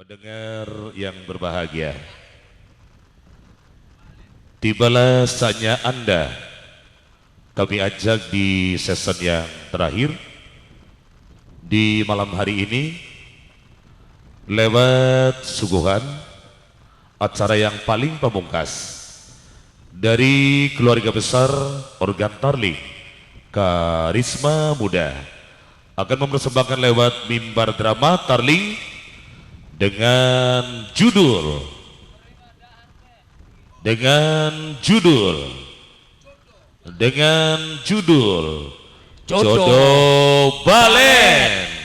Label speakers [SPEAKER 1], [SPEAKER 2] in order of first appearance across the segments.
[SPEAKER 1] Pendengar yang berbahagia, tibalah saatnya Anda kami ajak di season yang terakhir di malam hari ini lewat suguhan acara yang paling pamungkas dari keluarga besar Organ Tarling Karisma Muda akan mempersembahkan lewat mimbar drama Tarling dengan judul Jodoh Balen.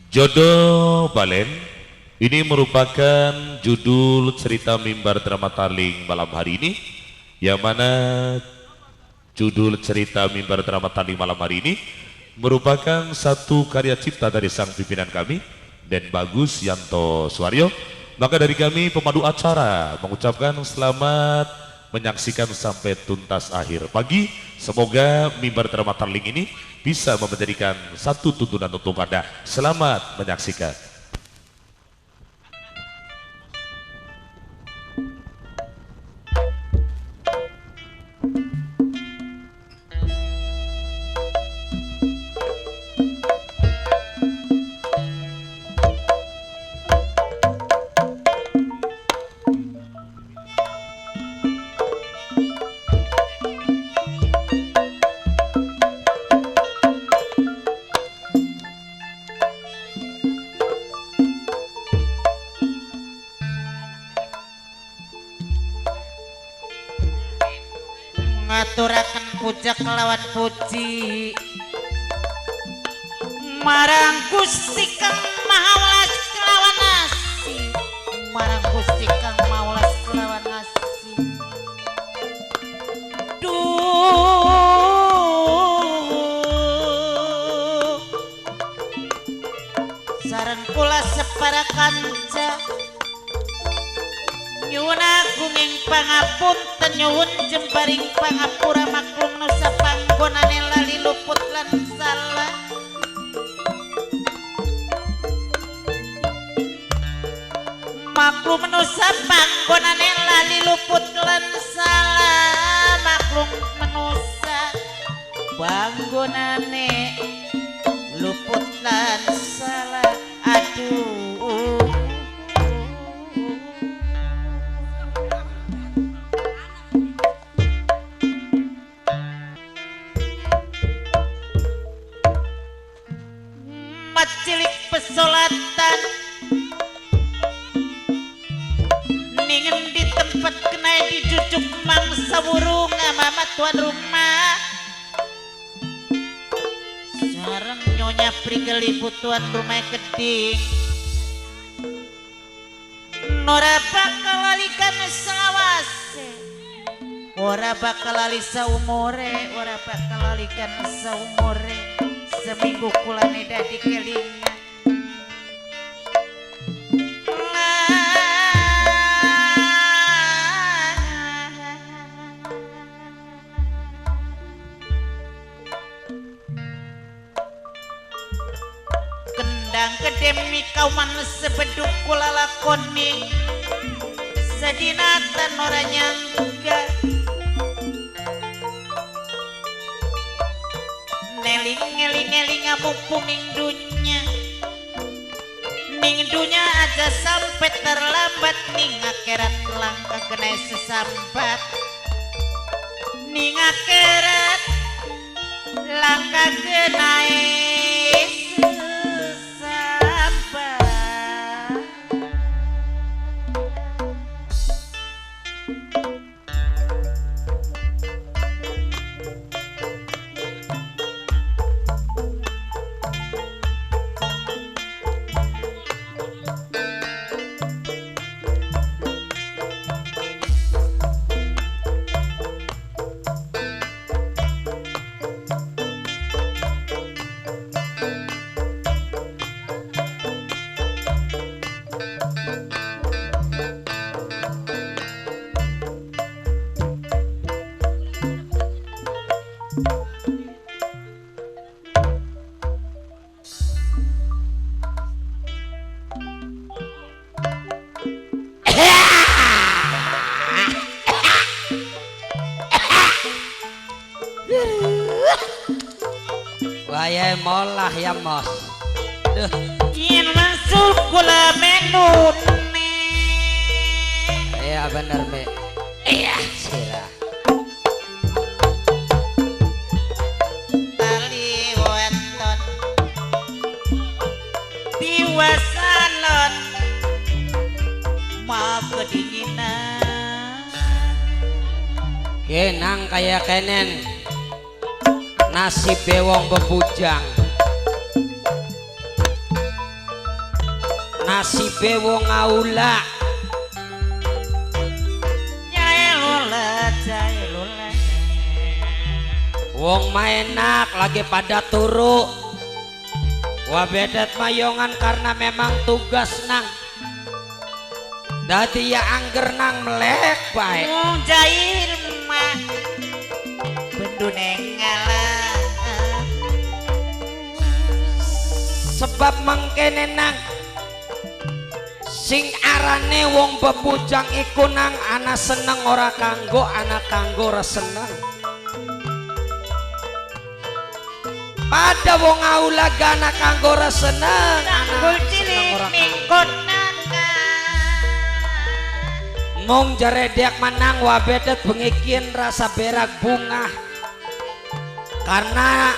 [SPEAKER 1] Jodoh Balen ini merupakan judul cerita mimbar drama Tarling malam hari ini, yang mana judul cerita mimbar drama Tarling malam hari ini merupakan satu karya cipta dari sang pimpinan kami, Den Bagus Yanto Suwaryo. Maka dari kami pemandu acara mengucapkan selamat menyaksikan sampai tuntas akhir pagi. Semoga mimbar drama Tarling ini bisa menjadikan satu tuntunan untuk Anda. Selamat menyaksikan.
[SPEAKER 2] Ngaturaken puja kelawan puji marang Gusti Kang Maha Welas kelawan asih, marang Gusti Kang Maha Welas kelawan asih. Duh, sareng kula separa kanca nyuwun agunging pangapunten, nyuwun jembaring pangapura maklum nusa panggonane lali luput lan salah. Maklum nusa panggonane lali luput lan salah, maklum menusa panggonane luput lan salah. Aduh, cilik pesolatan ningen di tempat kena dijujuk mangsa burung mama tuan rumah sareng nyonya prigel ibu tuan rumah keding nora bakal lalikan selawase, ora bakal lali saumore, ora bakal lalikan saumore. Seminggu kulane dadi kelingan. Kendang kedemi kauman sebeduk kula lakoni sedinatan ora nyangka. Neling ngeling ngeling mumpung ning dunya, ning dunya aja sampai terlambat, ning akhirat langkah kena sesambat, ning akhirat langkah kena sesambat.
[SPEAKER 3] Wayahe molah ya mos. Duh.
[SPEAKER 2] Yen masuk kula menune.
[SPEAKER 3] Iya bener me. Iya sirah.
[SPEAKER 2] Tali weton tiwasalon maaf kedinginan.
[SPEAKER 3] Kenang kaya kenen. Nasib wong bebujang, nasibe wong aula.
[SPEAKER 2] Jaelula jaelula.
[SPEAKER 3] Wong maenak lagi pada turu. Wabedet mayongan karena memang tugas nang. Dadi ya angger nang melek bae.
[SPEAKER 2] Wong jail mah bendune ngalah.
[SPEAKER 3] Sebab mengkene nang sing arane wong bebujang iku nang ana seneng ora kanggo, ana kanggo ora seneng. Pada wong aula gana kanggo ora seneng, ana
[SPEAKER 2] cilik mingkon nangka.
[SPEAKER 3] Mung jaredek manang wabedet bengikin rasa berak bunga. Karena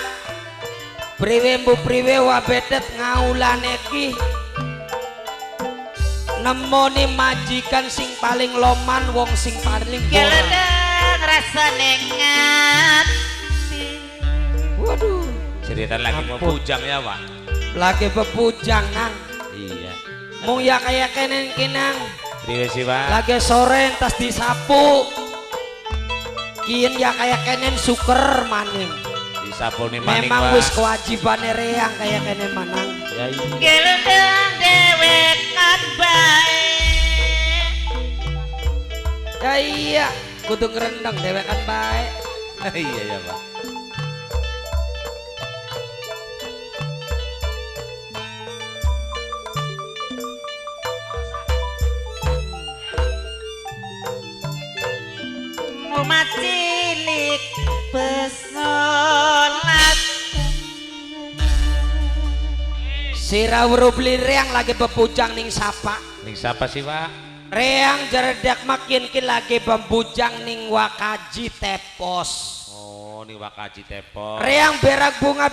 [SPEAKER 3] priwe mbu priwe wabedet ngaulane ki nemoni majikan sing paling loman, wong sing paling boran.
[SPEAKER 2] Geledeng rasane ngati.
[SPEAKER 3] Waduh,
[SPEAKER 1] cerita lagi bebujang ya, Pak.
[SPEAKER 3] Lagi bebujang nang.
[SPEAKER 1] Iya.
[SPEAKER 3] Mung ya kaya kenen kinang.
[SPEAKER 1] Priwe sih, Pak?
[SPEAKER 3] Lagi sore entas disapu. Kian ya kaya kenen suker maning.
[SPEAKER 1] Disapune maning,
[SPEAKER 3] memang wis kewajibane reang kaya kene manang.
[SPEAKER 1] Ya iya.
[SPEAKER 2] Geledeng dewekan bae.
[SPEAKER 3] Ya iya, kudu ngrendeng dewekan bae.
[SPEAKER 1] Iya ya, Pak.
[SPEAKER 2] Omah cilik besolat.
[SPEAKER 3] Sira weruh beli reang lagi bebujang ning sapa?
[SPEAKER 1] Ning sapa sih, Pak?
[SPEAKER 3] Reang jeredak makin ki lagi bebujang ning Wakaji Tepos.
[SPEAKER 1] Oh, ning Wakaji Tepos.
[SPEAKER 3] Reang berak bunga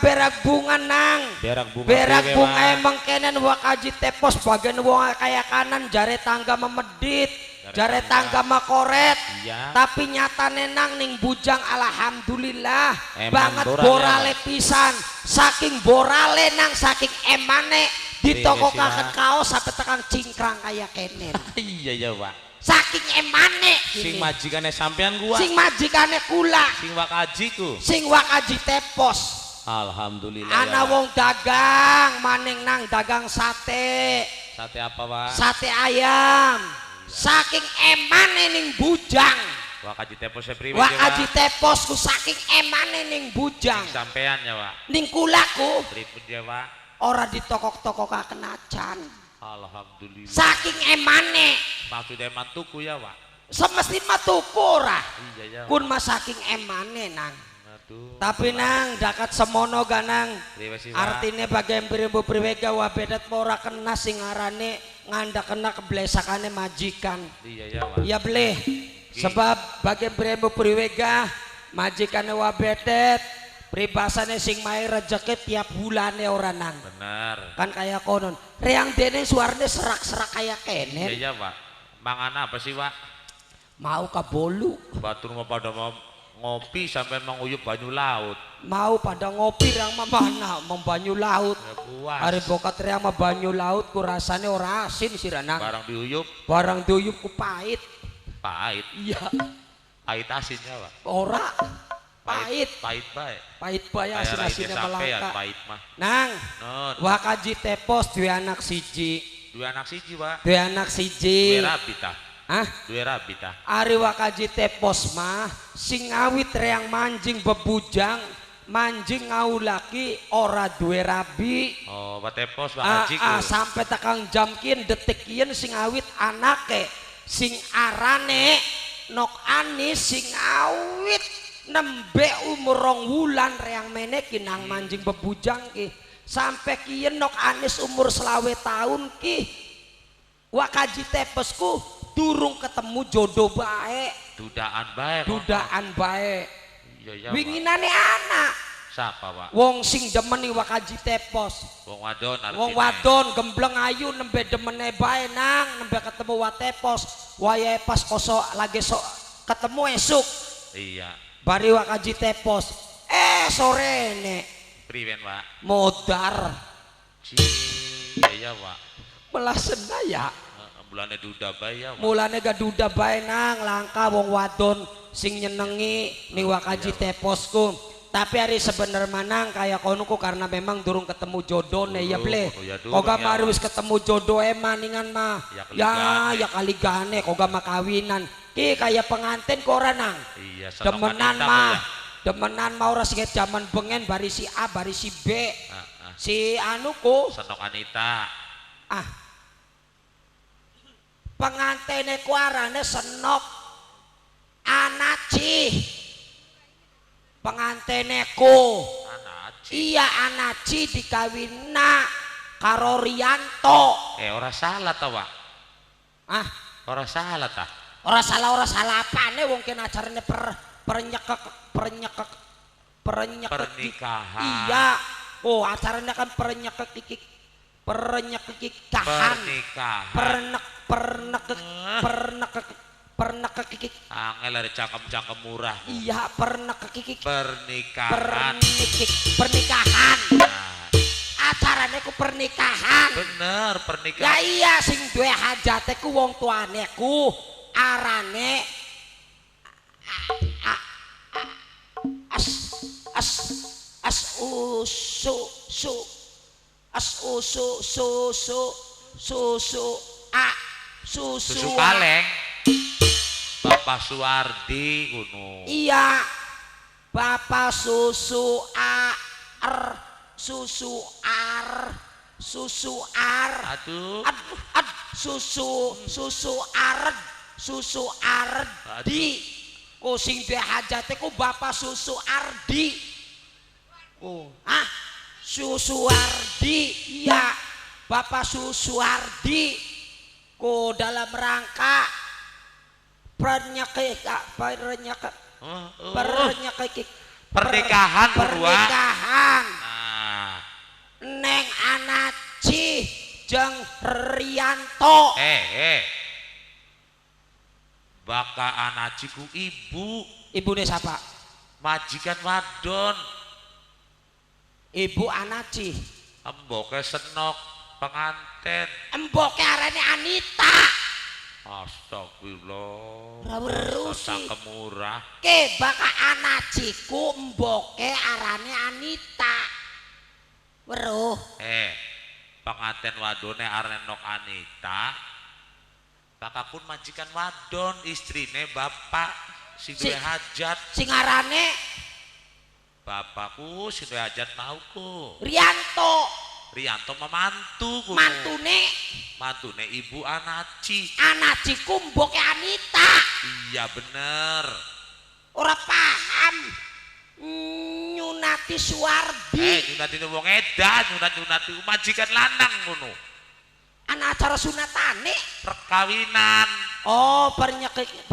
[SPEAKER 3] nang.
[SPEAKER 1] Berak bunga.
[SPEAKER 3] Berak bunga emang kenen Wakaji Tepos bagian wong kaya kanan jare tangga memedit. Jare tangga makoret.
[SPEAKER 1] Iya.
[SPEAKER 3] Tapi nyatane nang ning bujang alhamdulillah
[SPEAKER 1] eman
[SPEAKER 3] banget borale
[SPEAKER 1] ya,
[SPEAKER 3] pisan. Saking borale nang saking emane di toko kaken kaos sampai tekan cingkrang kaya kenen.
[SPEAKER 1] Iya ya, Pak.
[SPEAKER 3] Saking emane
[SPEAKER 1] sing majikane sampean gua.
[SPEAKER 3] Sing majikane kula.
[SPEAKER 1] Sing Wakaji ku.
[SPEAKER 3] Sing Wakaji Tepos.
[SPEAKER 1] Alhamdulillah.
[SPEAKER 3] Ana ya, wong dagang maning nang dagang sate.
[SPEAKER 1] Sate apa, Pak?
[SPEAKER 3] Sate ayam. Saking emane ning bujang.
[SPEAKER 1] Wakaji Tepos priwe?
[SPEAKER 3] Wakaji Tepos ku saking emane ning bujang.
[SPEAKER 1] Sing sampean ya, Pak.
[SPEAKER 3] Ning kulaku.
[SPEAKER 1] Pripun ya, Pak?
[SPEAKER 3] Ora ditokok-tokokaken acan.
[SPEAKER 1] Alhamdulillah.
[SPEAKER 3] Saking emane.
[SPEAKER 1] Maksud eman tuku ya, Pak?
[SPEAKER 3] Semesti mah tuku ora.
[SPEAKER 1] Iya ya.
[SPEAKER 3] Kun mah saking emane nang.
[SPEAKER 1] Aduh.
[SPEAKER 3] Tapi nang dakat semono ganang. Artine bagian priwe priwe wabedet ora kena sing arane nganda kena keblesakane majikan.
[SPEAKER 1] Iya ya, Pak.
[SPEAKER 3] Ya boleh. Sebab bagian priwe priwega majikane wabedet pribasane sing mae rejeki tiap bulane ora nang.
[SPEAKER 1] Bener.
[SPEAKER 3] Kan kaya konon. Reang dene suarane serak-serak kaya kenen.
[SPEAKER 1] Iya ya, Pak. Mangan apa sih, Pak?
[SPEAKER 3] Mau ka bolu.
[SPEAKER 1] Batur mau pada mau ngopi sampai menguyup banyu laut.
[SPEAKER 3] Mau pada ngopi reang mah mana membanyu laut.
[SPEAKER 1] Ya,
[SPEAKER 3] ari bokat reang mah banyu laut ku rasane ora asin sirana.
[SPEAKER 1] Barang diuyup.
[SPEAKER 3] Barang diuyup ku pahit.
[SPEAKER 1] Pahit.
[SPEAKER 3] Iya.
[SPEAKER 1] Pahit asinnya, Pak.
[SPEAKER 3] Ora. Pahit.
[SPEAKER 1] Pahit bae.
[SPEAKER 3] Pahit bae asin-asinnya melangkah.
[SPEAKER 1] Pahit mah.
[SPEAKER 3] Nang.
[SPEAKER 1] Nun.
[SPEAKER 3] Wakaji Tepos duwe anak siji.
[SPEAKER 1] Duwe anak siji, Pak.
[SPEAKER 3] Duwe anak siji.
[SPEAKER 1] Duwe rabi ta.
[SPEAKER 3] Hah?
[SPEAKER 1] Duwe rabi ta.
[SPEAKER 3] Ari Wakaji Tepos mah sing awit reang manjing bebujang Manjing ngaulaki ora duwe rabi.
[SPEAKER 1] Oh, Watepos Wak Haji ku.
[SPEAKER 3] Sampai tekang jam kien detik kien sing awit anake sing arane Nok Anis sing awit nembe umur 2 wulan reang mene ki nang manjing bebujang ki. Sampai kien Nok Anis umur 25 tahun ki Wak Haji Tepesku durung ketemu jodoh bae.
[SPEAKER 1] Dudaan bae.
[SPEAKER 3] Dudaan bae.
[SPEAKER 1] Iya,
[SPEAKER 3] winginane anak.
[SPEAKER 1] Siapa, Pak?
[SPEAKER 3] Wong sing demeni Wak Haji Tepos.
[SPEAKER 1] Wong wadon artine.
[SPEAKER 3] Wong wadon gembleng ayu nembe demene bae nang nembe ketemu Wak Tepos. Wayahe pas kosok lagi sok ketemu esuk.
[SPEAKER 1] Iya.
[SPEAKER 3] Bari Wak Haji Tepos. Sorene.
[SPEAKER 1] Priwen, Pak?
[SPEAKER 3] Modar.
[SPEAKER 1] Iya, Pak.
[SPEAKER 3] Melasena ya.
[SPEAKER 1] Mulane duda bae ya, Pak.
[SPEAKER 3] Mulane ga duda bae nang langka wong wadon sing nyenengi ning Wak Haji Teposku. Tapi hari sebener manang kaya konuku karena memang durung ketemu jodone ya ble. Koga mari wis ketemu jodoh maningan mah. Ya ya kali gane koga mah kawinan. Ki kaya pengantin kok ora nang.
[SPEAKER 1] Iya,
[SPEAKER 3] demenan mah. Demenan mah ora sing jaman bengen bari si A bari si B. Si anuku
[SPEAKER 1] Senok Anita.
[SPEAKER 3] Ah. Pengantene ku arane Senok Anaci. Penganteneku
[SPEAKER 1] Anaci.
[SPEAKER 3] Iya Anaci dikawinna karo Rianto.
[SPEAKER 1] Ora salah ta, Pak?
[SPEAKER 3] Ah,
[SPEAKER 1] ora salah ta?
[SPEAKER 3] Ora salah apane wong kene acarane pernyekek
[SPEAKER 1] pernikahan.
[SPEAKER 3] Iya. Oh, acarane kan pernyekek iki pernikahan. Pernek pernek
[SPEAKER 1] angel dari cangkem-cangkem murah.
[SPEAKER 3] Iya, pernek
[SPEAKER 1] pernikahan.
[SPEAKER 3] Pernikahan. Nah. Acarane ku pernikahan.
[SPEAKER 1] Bener, pernikahan.
[SPEAKER 3] Ya iya sing duwe hajate ku wong tuane ku arane as as as usu su as usu su su susu a susu
[SPEAKER 1] susu kaleng. Bapak Suwardi kuno.
[SPEAKER 3] Iya. Bapak susu a r susu ar susu ar.
[SPEAKER 1] Aduh.
[SPEAKER 3] Ad, ad, susu susu ar susu ardi. Ku sing duwe hajate ku Bapak Susu Ardi. Oh, ah Susu Ardi. Iya. Bapak Susu Ardi ku dalam rangka pernikahan. Nah. Neng Anaci jeung Rianto.
[SPEAKER 1] Baka Anaci ku ibu.
[SPEAKER 3] Ibune siapa?
[SPEAKER 1] Majikan wadon.
[SPEAKER 3] Ibu Anaci.
[SPEAKER 1] Emboke Senok penganten.
[SPEAKER 3] Emboke arane Anita.
[SPEAKER 1] Astagfirullah.
[SPEAKER 3] Ora sih.
[SPEAKER 1] Kemurah.
[SPEAKER 3] Ke baka Anaciku emboke arane Anita. Weruh.
[SPEAKER 1] Penganten wadone arane Nok Anita. Baka pun majikan wadon istrine bapak sing duwe hajat.
[SPEAKER 3] Sing arane
[SPEAKER 1] bapakku sing duwe hajat mauku.
[SPEAKER 3] Rianto.
[SPEAKER 1] Rianto memantu ku. Mantune ibu Anaci.
[SPEAKER 3] Anaci ku mboke Anita.
[SPEAKER 1] Iya bener.
[SPEAKER 3] Ora paham. Nyunati Suwardi.
[SPEAKER 1] Nyunati wong edan, nyunati majikan lanang ngono.
[SPEAKER 3] Ana acara sunatane,
[SPEAKER 1] perkawinan.
[SPEAKER 3] Oh,
[SPEAKER 1] pernikahan.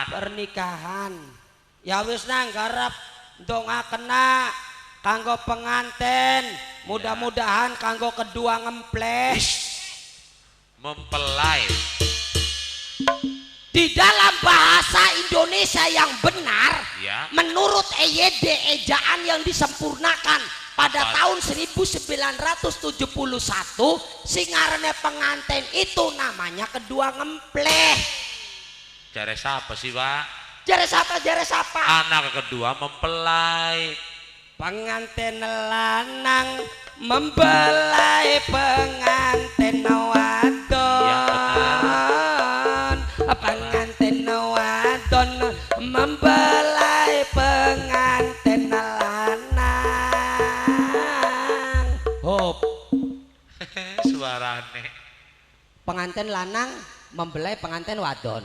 [SPEAKER 3] Pernikahan. Ya wis nang garap ndongakena kanggo penganten, mudah-mudahan kanggo kedua ngempleh.
[SPEAKER 1] Mempelai.
[SPEAKER 3] Di dalam bahasa Indonesia yang benar,
[SPEAKER 1] ya,
[SPEAKER 3] menurut EYD ejaan yang disempurnakan pada tahun 1971, sing arane pengantin itu namanya kedua ngempleh.
[SPEAKER 1] Jare siapa sih, Pak?
[SPEAKER 3] Jare siapa? Jare siapa?
[SPEAKER 1] Anak kedua mempelai.
[SPEAKER 3] Pengantin lanang mempelai pengantin wadon.
[SPEAKER 1] Ya,
[SPEAKER 3] pengantin wadon mempelai pengantin lanang.
[SPEAKER 1] tuane.
[SPEAKER 3] Pengantin lanang membelai pengantin wadon.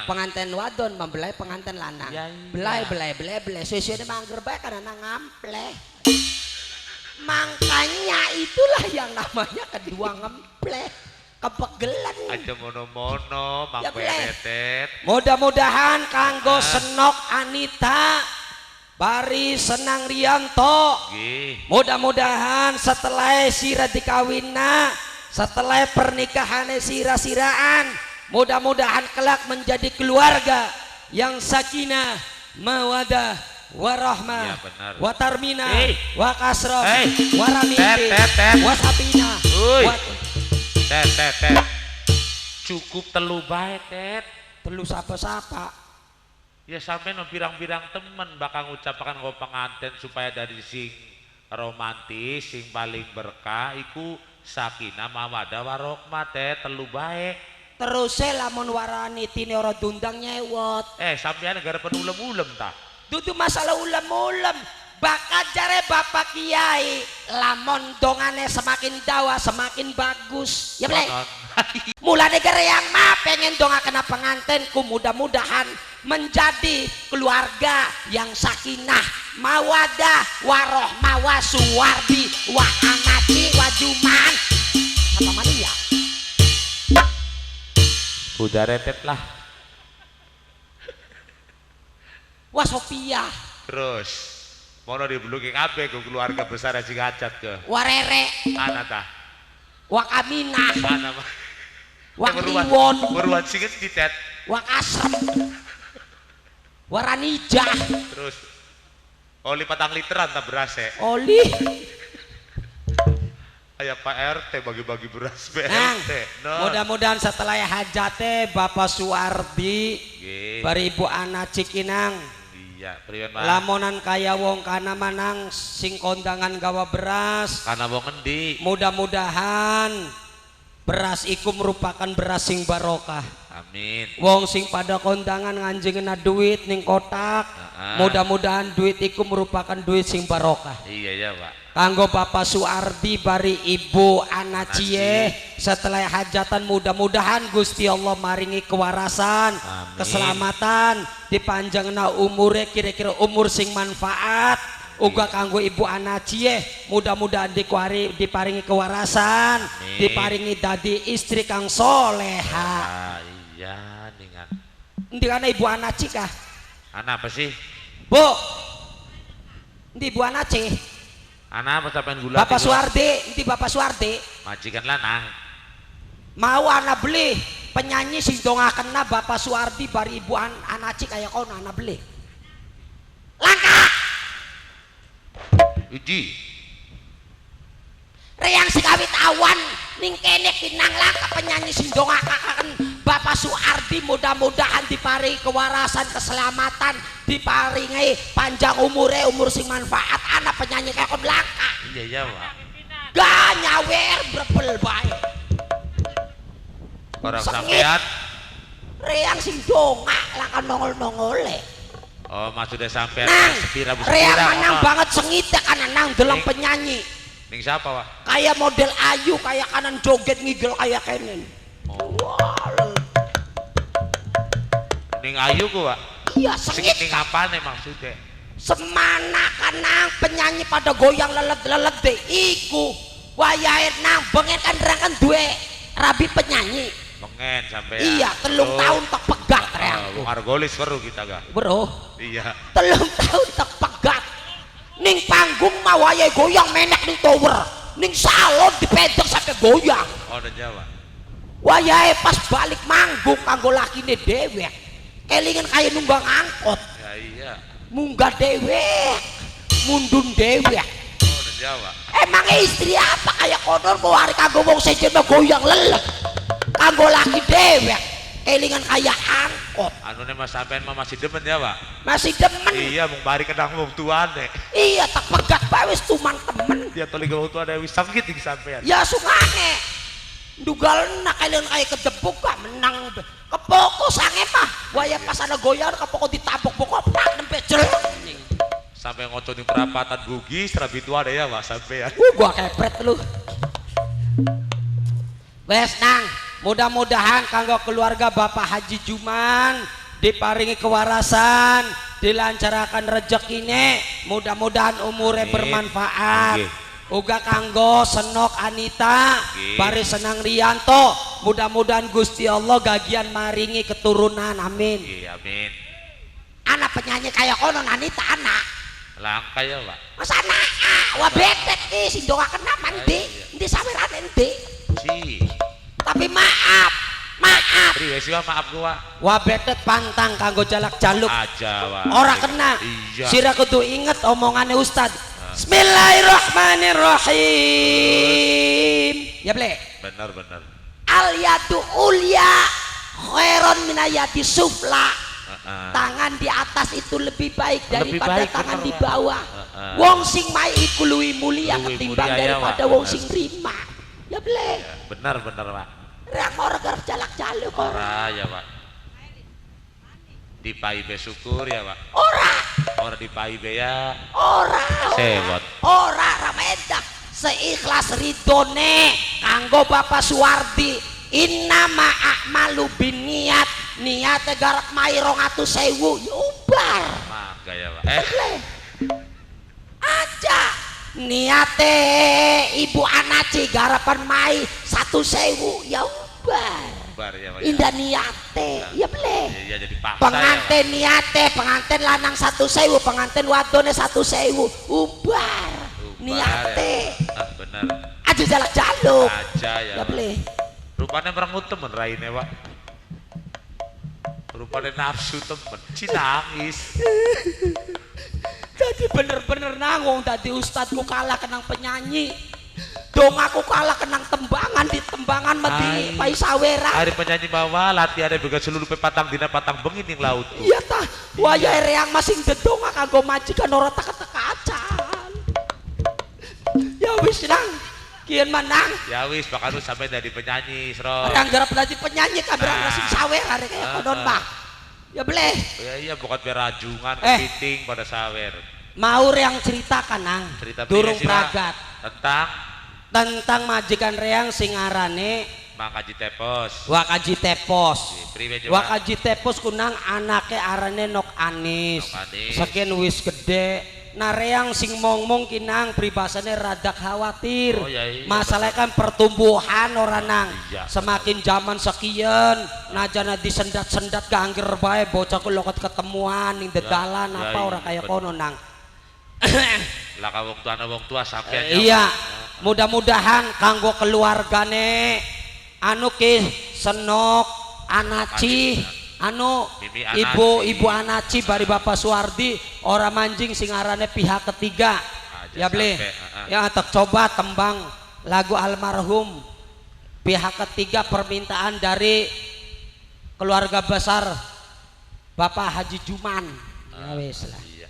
[SPEAKER 3] Pengantin wadon membelai pengantin lanang.
[SPEAKER 1] Ya, iya.
[SPEAKER 3] Belai belai belai belai suwe-suwene mangger bae karena ngampleh. Makanya itulah yang namanya kedua ngempleh. Kepegelan.
[SPEAKER 1] Aja mono-mono mang
[SPEAKER 3] ya,
[SPEAKER 1] beretet.
[SPEAKER 3] Mudah-mudahan kanggo Senok Anita bari Senang Rianto. Mudah-mudahan setelah sira dikawinna, setelah pernikahannya sira-siraan, mudah-mudahan kelak menjadi keluarga yang sakinah, mawadah, warahmah,
[SPEAKER 1] ya,
[SPEAKER 3] watarmina, wakasroh, waramiti, wasapina,
[SPEAKER 1] tet tet tet. Cukup telu bae tet.
[SPEAKER 3] Telu sapa-sapa.
[SPEAKER 1] Ya sampean pirang-pirang temen bakal ngucapaken nggo pengantin supaya dari sing romantis, sing paling berkah iku sakinah mawadah warahmah tet telu bae.
[SPEAKER 3] Terus lamun warani tine ora diundang nyewot.
[SPEAKER 1] Sampean gara penulem-ulem ta?
[SPEAKER 3] Dudu masalah ulem-ulem. Bakal jare bapak kiai lamun dongane semakin dawa semakin bagus. Ya boleh. Mulane gere yang mah pengen donga kena pengantinku mudah-mudahan menjadi keluarga yang sakinah, mawadah, warohmah, wasuwardi, wa anati, wa juman. Apa mania?
[SPEAKER 1] Udah retet lah.
[SPEAKER 3] Wa Sophia.
[SPEAKER 1] Terus mono dibuluki kabeh ku keluarga besar sing hajat ke.
[SPEAKER 3] Warere.
[SPEAKER 1] Ana ta?
[SPEAKER 3] Wa Aminah.
[SPEAKER 1] Ana.
[SPEAKER 3] Wa Kliwon.
[SPEAKER 1] Weruan sing endi tet?
[SPEAKER 3] Wa Kasrem. Waranijah.
[SPEAKER 1] Terus oli 4 literan ta berase.
[SPEAKER 3] Oli.
[SPEAKER 1] Kayak Pak RT bagi-bagi beras BRT.
[SPEAKER 3] Nah, mudah-mudahan setelah hajate Bapak Suwardi bari Ibu Ana Cikinang.
[SPEAKER 1] Iya, priwen Mas.
[SPEAKER 3] Lamonan kaya wong kana manang sing kondangan gawa beras.
[SPEAKER 1] Kana wong endi?
[SPEAKER 3] Mudah-mudahan beras iku merupakan beras sing barokah.
[SPEAKER 1] Amin.
[SPEAKER 3] Wong sing pada kondangan nganjengena duit ning kotak. Mudah-mudahan duit iku merupakan duit sing barokah.
[SPEAKER 1] Iya ya, Pak.
[SPEAKER 3] Kanggo Bapak Suwardi bari Ibu Ana Cie setelah hajatan mudah-mudahan Gusti Allah maringi kewarasan,
[SPEAKER 1] amin,
[SPEAKER 3] keselamatan, dipanjangna umure kira-kira umur sing manfaat. Uga kanggo Ibu Ana Cie mudah-mudahan diparingi kewarasan,
[SPEAKER 1] amin,
[SPEAKER 3] diparingi dadi istri kang soleha.
[SPEAKER 1] Iya ningan.
[SPEAKER 3] Endi ana Ibu Ana Cie kah?
[SPEAKER 1] Ana apa sih?
[SPEAKER 3] Bu. Endi Ibu Ana Cie?
[SPEAKER 1] Ana apa sampean gula?
[SPEAKER 3] Bapak Suwardi, endi Bapak Suwardi?
[SPEAKER 1] Majikan lanang.
[SPEAKER 3] Mau ana beli penyanyi sing dongakena Bapak Suwardi bari Ibu Ana Cie kaya kono ana beli. Langka.
[SPEAKER 1] Uji.
[SPEAKER 3] Reang sing awit awan ning kene kinang langka penyanyi sing dongakaken Bapak Suwardi mudah-mudahan diparingi kewarasan, keselamatan, diparingi panjang umure, umur sing manfaat. Anak penyanyi kayak kon langka.
[SPEAKER 1] Iya ya, Pak.
[SPEAKER 3] Gak nyawer brebel bae.
[SPEAKER 1] Orang sampean
[SPEAKER 3] reang sing dongak langka nongol-nongole.
[SPEAKER 1] Oh, maksudnya sampean sepira bu
[SPEAKER 3] reang menang banget sengit kan nang deleng penyanyi.
[SPEAKER 1] Ning siapa, Pak?
[SPEAKER 3] Kayak model Ayu, kayak kanan joget ngigel kayak kenen.
[SPEAKER 1] Oh. Ning Ayu ku, Pak?
[SPEAKER 3] Iya, sengit.
[SPEAKER 1] Ning apane maksudnya?
[SPEAKER 3] Semana kanang penyanyi pada goyang lelet-lelet deh iku. Wayahe nang bengen kan rangkan duwe rabi penyanyi.
[SPEAKER 1] Bengen sampean.
[SPEAKER 3] Iya, 3 tahun tak pegat reang.
[SPEAKER 1] Wong Argolis weruh kita gak?
[SPEAKER 3] Weruh.
[SPEAKER 1] Iya.
[SPEAKER 3] 3 tahun tak pegat. Ning panggung mah wayahe goyang menek ning tower. Ning salon dipedek sampai goyang.
[SPEAKER 1] Oh, udah Jawa.
[SPEAKER 3] Wayahe pas balik manggung kanggo lakine dewek. Kelingan kaya nunggang angkot.
[SPEAKER 1] Ya iya.
[SPEAKER 3] Munggah dewek, mundun dewek.
[SPEAKER 1] Oh, udah Jawa.
[SPEAKER 3] Emangnya istri apa kayak kono kok hari kanggo wong sejen mah goyang lelek. Kanggo laki dewek, kelingan kaya angkot.
[SPEAKER 1] Anune mas sampean mah masih demen ya, Pak?
[SPEAKER 3] Masih demen.
[SPEAKER 1] Iya, mung bari kenang wong tuane.
[SPEAKER 3] Iya, tak pegat bae wis tuman temen.
[SPEAKER 1] Ya toli wong tuane wis sakit iki sampean.
[SPEAKER 3] Ya sungane. Ndugalna kelingan kaya kedebuk gak menang. Kepoko sange mah, waya pas ada goyang kepoko ditabok pokok tak nempe jel.
[SPEAKER 1] Sampai ngoco di perapatan Bugis, rabi tua deh ya Pak sampean.
[SPEAKER 3] Gua kepret lu. Wes nang, mudah-mudahan kanggo keluarga Bapak Haji Juman diparingi kewarasan, dilancarakan rezekine, mudah-mudahan umure bermanfaat.
[SPEAKER 1] Nggih.
[SPEAKER 3] Uga kanggo Senok Anita,
[SPEAKER 1] Nggih.
[SPEAKER 3] bari Senang Rianto, mudah-mudahan Gusti Allah gagian maringi keturunan, amin.
[SPEAKER 1] Nggih, amin.
[SPEAKER 3] Anak penyanyi kayak kono Anita anak.
[SPEAKER 1] Langka ya, Pak.
[SPEAKER 3] Masa anak ah, wah betet ki sing dongaken apa endi? Endi sawerane endi?
[SPEAKER 1] Si.
[SPEAKER 3] Tapi maaf, maaf.
[SPEAKER 1] Priwe sih, Wak? Maaf gua.
[SPEAKER 3] Wah betet pantang kanggo jalak jaluk.
[SPEAKER 1] Aja, Pak.
[SPEAKER 3] Ora kena.
[SPEAKER 1] Iya.
[SPEAKER 3] Sira kudu inget omongane Ustad. Bismillahirrahmanirrahim. Ya ble.
[SPEAKER 1] Bener, bener.
[SPEAKER 3] Al yadu ulya khairon minayati sufla.
[SPEAKER 1] Heeh.
[SPEAKER 3] Tangan di atas itu lebih baik
[SPEAKER 1] Lebih
[SPEAKER 3] daripada
[SPEAKER 1] baik,
[SPEAKER 3] tangan
[SPEAKER 1] bener,
[SPEAKER 3] di
[SPEAKER 1] Pak.
[SPEAKER 3] bawah.
[SPEAKER 1] Heeh.
[SPEAKER 3] Wong sing mai iku luwih mulia
[SPEAKER 1] Luwih
[SPEAKER 3] ketimbang
[SPEAKER 1] mulia, ya,
[SPEAKER 3] daripada
[SPEAKER 1] Pak.
[SPEAKER 3] wong sing rima. Ya ble.
[SPEAKER 1] Ya, bener, bener, Pak.
[SPEAKER 3] Rek ora garep jalak-jaluk ora.
[SPEAKER 1] Ora ya, Pak. Dipai be syukur ya, Pak.
[SPEAKER 3] Ora,
[SPEAKER 1] Ora dipai be ya.
[SPEAKER 3] ora.
[SPEAKER 1] Sewot.
[SPEAKER 3] Ora ramedak seikhlas ridone kanggo Bapak Suwardi. Innama a'malu binniyat. Niate garap mai 200.000 ya ubar.
[SPEAKER 1] Mangga ya, Pak.
[SPEAKER 3] Le. Aja niate Ibu Anaci garapan mai 1.000 ya ubar.
[SPEAKER 1] Bar ya, Pak. ya.
[SPEAKER 3] Indah niate ya ble.
[SPEAKER 1] Iya, jadi paksa
[SPEAKER 3] Pengantin
[SPEAKER 1] ya,
[SPEAKER 3] niate pengantin lanang 1.000, pengantin wadone 1.000 ubar.
[SPEAKER 1] Pak. Ubar,
[SPEAKER 3] Niate
[SPEAKER 1] ya. Ah, bener.
[SPEAKER 3] aja jalak-jaluk.
[SPEAKER 1] Aja ya.
[SPEAKER 3] Ya
[SPEAKER 1] Pak.
[SPEAKER 3] ble.
[SPEAKER 1] Rupanya merengut temen raine, Pak. Rupanya nafsu temen. Ci nangis.
[SPEAKER 3] Jadi bener-bener nanggung dadi ustadku kalah kenang penyanyi. Dong aku kalah kenang tembangan di tembangan mati
[SPEAKER 1] Ai.
[SPEAKER 3] pai sawera.
[SPEAKER 1] Hari penyanyi bawa latihannya begat seluruh patang dina patang bengi ning laut.
[SPEAKER 3] Iya tah, waya reang masing dedonga kanggo majikan ora teka-teka acan. Ya wis nang, kian menang.
[SPEAKER 1] Ya wis bakal lu sampai dari penyanyi, Sro.
[SPEAKER 3] Orang garap dadi penyanyi kabeh
[SPEAKER 1] Nah.
[SPEAKER 3] sing sawer arek kaya konon
[SPEAKER 1] Ah,
[SPEAKER 3] mah. Ya boleh.
[SPEAKER 1] Ya iya bukan berajungan kepiting pada sawer.
[SPEAKER 3] Mau reang ceritakan nang.
[SPEAKER 1] Cerita
[SPEAKER 3] durung
[SPEAKER 1] priwe sih, Pak?
[SPEAKER 3] pragat
[SPEAKER 1] Tentang
[SPEAKER 3] tentang majikan reang sing arane
[SPEAKER 1] Mang Kaji Tepos.
[SPEAKER 3] Wakaji Tepos.
[SPEAKER 1] Priwe coba?
[SPEAKER 3] Wakaji Tepos kunang anake arane Nok Anis.
[SPEAKER 1] Nok Anis.
[SPEAKER 3] Sekian wis gede. Nah reang sing mong-mong kinang pribasane rada khawatir.
[SPEAKER 1] Oh, iya, iya,
[SPEAKER 3] Masalahnya kan pertumbuhan ora nang.
[SPEAKER 1] Iya,
[SPEAKER 3] Semakin zaman sekian najana disendat-sendat gangger bae bocah ku lokot ketemuan ning dedalan
[SPEAKER 1] Ya,
[SPEAKER 3] apa
[SPEAKER 1] iya,
[SPEAKER 3] ora kaya
[SPEAKER 1] bener.
[SPEAKER 3] kono nang.
[SPEAKER 1] Lah ka wong tua ana wong tua sampean.
[SPEAKER 3] Iya, mudah-mudahan kanggo keluargane anu ki Senok Anaci anu
[SPEAKER 1] Mimi Anaci.
[SPEAKER 3] ibu ibu Anaci bari Bapak Suwardi ora manjing sing arane pihak ketiga.
[SPEAKER 1] Aja
[SPEAKER 3] Ya beli.
[SPEAKER 1] sampe, heeh.
[SPEAKER 3] Ya tak coba tembang lagu almarhum pihak ketiga permintaan dari keluarga besar Bapak Haji Juman. Ya wis lah.
[SPEAKER 1] Iya.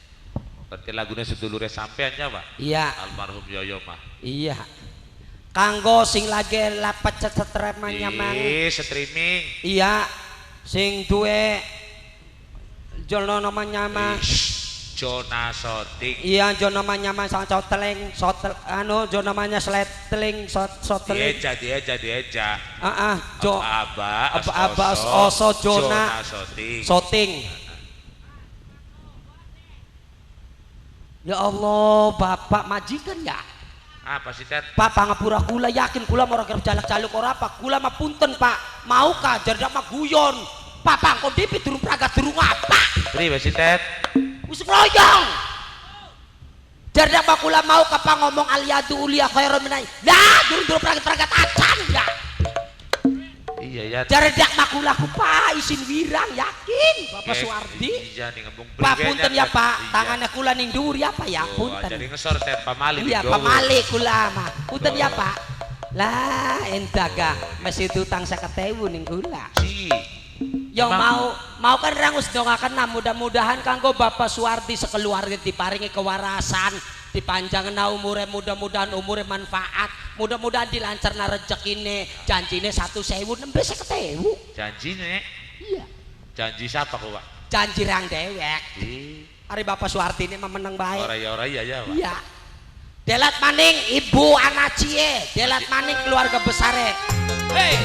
[SPEAKER 1] Berarti lagunya sedulure sampean ya, Pak?
[SPEAKER 3] Iya.
[SPEAKER 1] Almarhum Yoyo mah.
[SPEAKER 3] Iya. Kanggo sing lagi lapet cetremanya mang.
[SPEAKER 1] Ih, streaming.
[SPEAKER 3] Iya. Sing duwe jono namanya mah.
[SPEAKER 1] Jona Soting.
[SPEAKER 3] Iya, jono namanya mah sang coteleng, sotel anu jono namanya sletling, sot soteling.
[SPEAKER 1] Dieja, dieja, dieja.
[SPEAKER 3] Heeh, jo
[SPEAKER 1] Aba,
[SPEAKER 3] Aba, Aba, Oso, Jona.
[SPEAKER 1] Jona Soting.
[SPEAKER 3] soting. Ya Allah, bapak majikan ya.
[SPEAKER 1] Apa sih, Tet?
[SPEAKER 3] Pak pangapura kula yakin kula mau ora jalak-jaluk ora apa kula mah punten Pak mau ka jardak mah guyon Pak pangkon dipi durung pragat durung apa
[SPEAKER 1] Priwe sih, Tet?
[SPEAKER 3] wis ngloyong jardak mah kula mau ka pak ngomong aliyadu ulia khairon minai lah durung durung pragat-pragat acan ya
[SPEAKER 1] Iya ya.
[SPEAKER 3] jardak mah kula ku Pak isin wirang yakin Bapak Suwardi
[SPEAKER 1] Iya nih ngembung
[SPEAKER 3] Pak
[SPEAKER 1] priwe
[SPEAKER 3] punten
[SPEAKER 1] nya,
[SPEAKER 3] ya
[SPEAKER 1] Tet.
[SPEAKER 3] Pak
[SPEAKER 1] Iya.
[SPEAKER 3] tangannya kula ning dhuwur ya Pak ya
[SPEAKER 1] Oh,
[SPEAKER 3] punten
[SPEAKER 1] jadi ngesor Tet pamali
[SPEAKER 3] Iya, pamali kula mah. Punten ya, Pak. Lah, entaga masih utang 50.000 ning kula.
[SPEAKER 1] Si.
[SPEAKER 3] Yo
[SPEAKER 1] Emang-
[SPEAKER 3] mau mau kan rangus dongaken nah mudah-mudahan kanggo Bapak Suwardi sekeluarga diparingi kewarasan, dipanjangna umure mudah-mudahan umure manfaat, mudah-mudahan dilancarna rezekine, janjine 1.000 nembe 50.000.
[SPEAKER 1] Janjine.
[SPEAKER 3] Iya.
[SPEAKER 1] Janji siapa kok, Pak?
[SPEAKER 3] Janji rang dewek.
[SPEAKER 1] Ih,
[SPEAKER 3] Ari Bapak Suwardi ini mah meneng bae.
[SPEAKER 1] ora ya ora iya ya, Pak.
[SPEAKER 3] Iya. Delat maning ibu anacie, delat maning keluarga besare. Hey.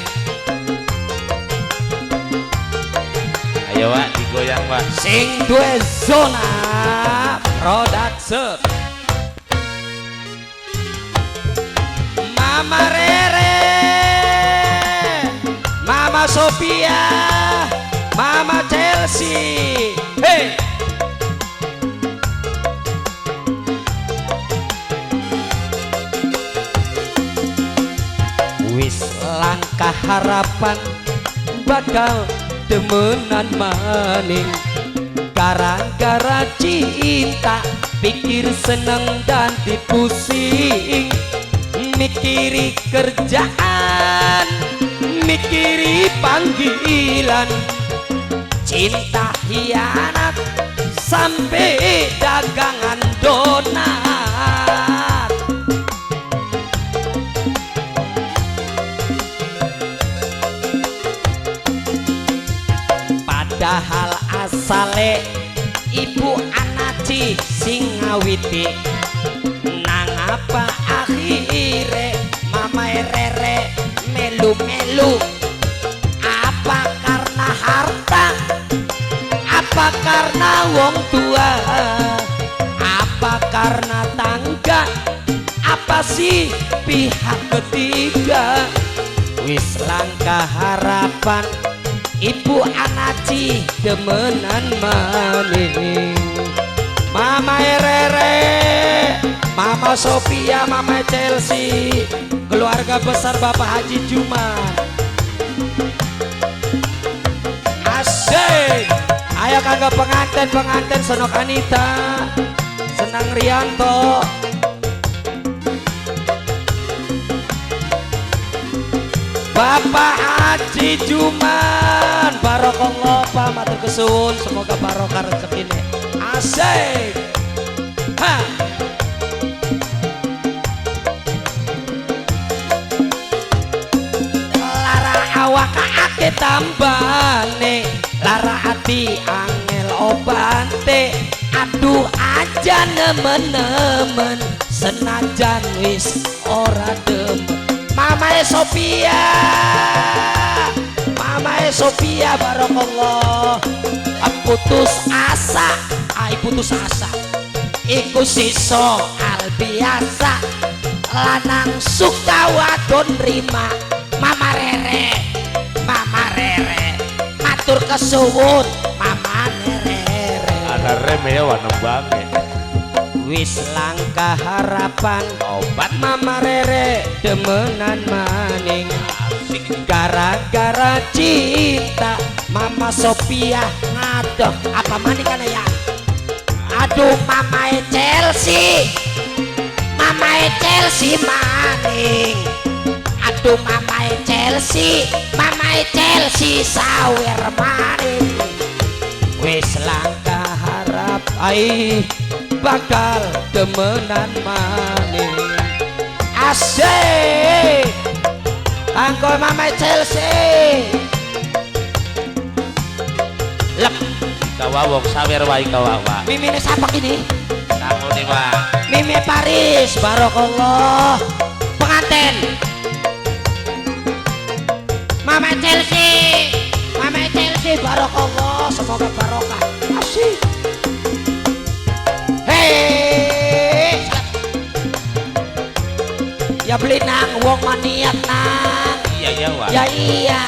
[SPEAKER 1] Ayo Wak, digoyang Wak.
[SPEAKER 3] Sing duwe zona production. Mama Rere, Mama Sophia, Mama Chelsea. Hey. Wis langkah harapan bakal demenan maning, gara-gara cinta pikir seneng dan dipusing, mikiri kerjaan, mikiri panggilan, cinta hianat sampai dagangan donat. Padahal asale ibu anaci sing ngawiti, nang apa akhire mama Rere melu-melu. Apa karena harta, apa karena wong tua, apa karena tangga, apa sih pihak ketiga. Wis langkah harapan ibu anaci demenan maning. Mama Rere, Mama Sophia, Mama Chelsea, keluarga besar Bapak Haji Juman. Asik. Ayo kanggo pengantin-pengantin Senok Anita, Senang Rianto. Bapak Haji Juman, barokallah Pak, matur kesuwun, semoga barokah rezekine. Asik. Ha. Lara awak ake tambane, lara ati angel obante, aduh aja nemen-nemen senajan wis ora demen. Mama Sophia, Mama Sophia, barokallah. Putus asa, ai putus asa, iku si soal biasa, lanang suka wadon rima. Mama Rere, Mama Rere, matur kesuwun Mama Rere.
[SPEAKER 1] Ana reme ya wanembange.
[SPEAKER 3] Wis langkah harapan
[SPEAKER 1] obat
[SPEAKER 3] Mama Rere demenan maning, gara-gara cinta Mama Sophia ngadoh apa maning kan ya. Aduh Mama Chelsea, Mama Chelsea maning, aduh Mama Chelsea, Mama Chelsea sawer maning. Wis langkah harap ai bakal demenan maning. Asik. Kanggo Mama Chelsea. Lep
[SPEAKER 1] kawa wong sawer wae kawawa.
[SPEAKER 3] Mimine sapa ini?
[SPEAKER 1] Sangune Pak.
[SPEAKER 3] Mimi Paris, barokallah. Pengantin. Mama Chelsea, Mama Chelsea, barokallah, semoga barokah. Asik. Hei. Ya beli nang wong maniat nang.
[SPEAKER 1] Iya ya Wak.
[SPEAKER 3] Ya iya.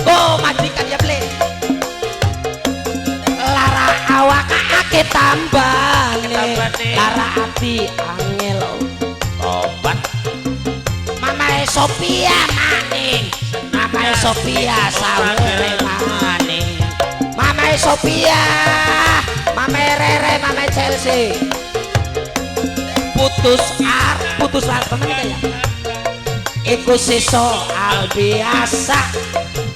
[SPEAKER 3] Oh majikan ya beli. Lara awak ake tambane, lara ati angel
[SPEAKER 1] obat.
[SPEAKER 3] Mama Sophia maning, Mama Sophia sawere maning, Mama Sophia, Mama Rere, Mama Chelsea. Putus ar, putus ar temen ya. Iku si soal biasa,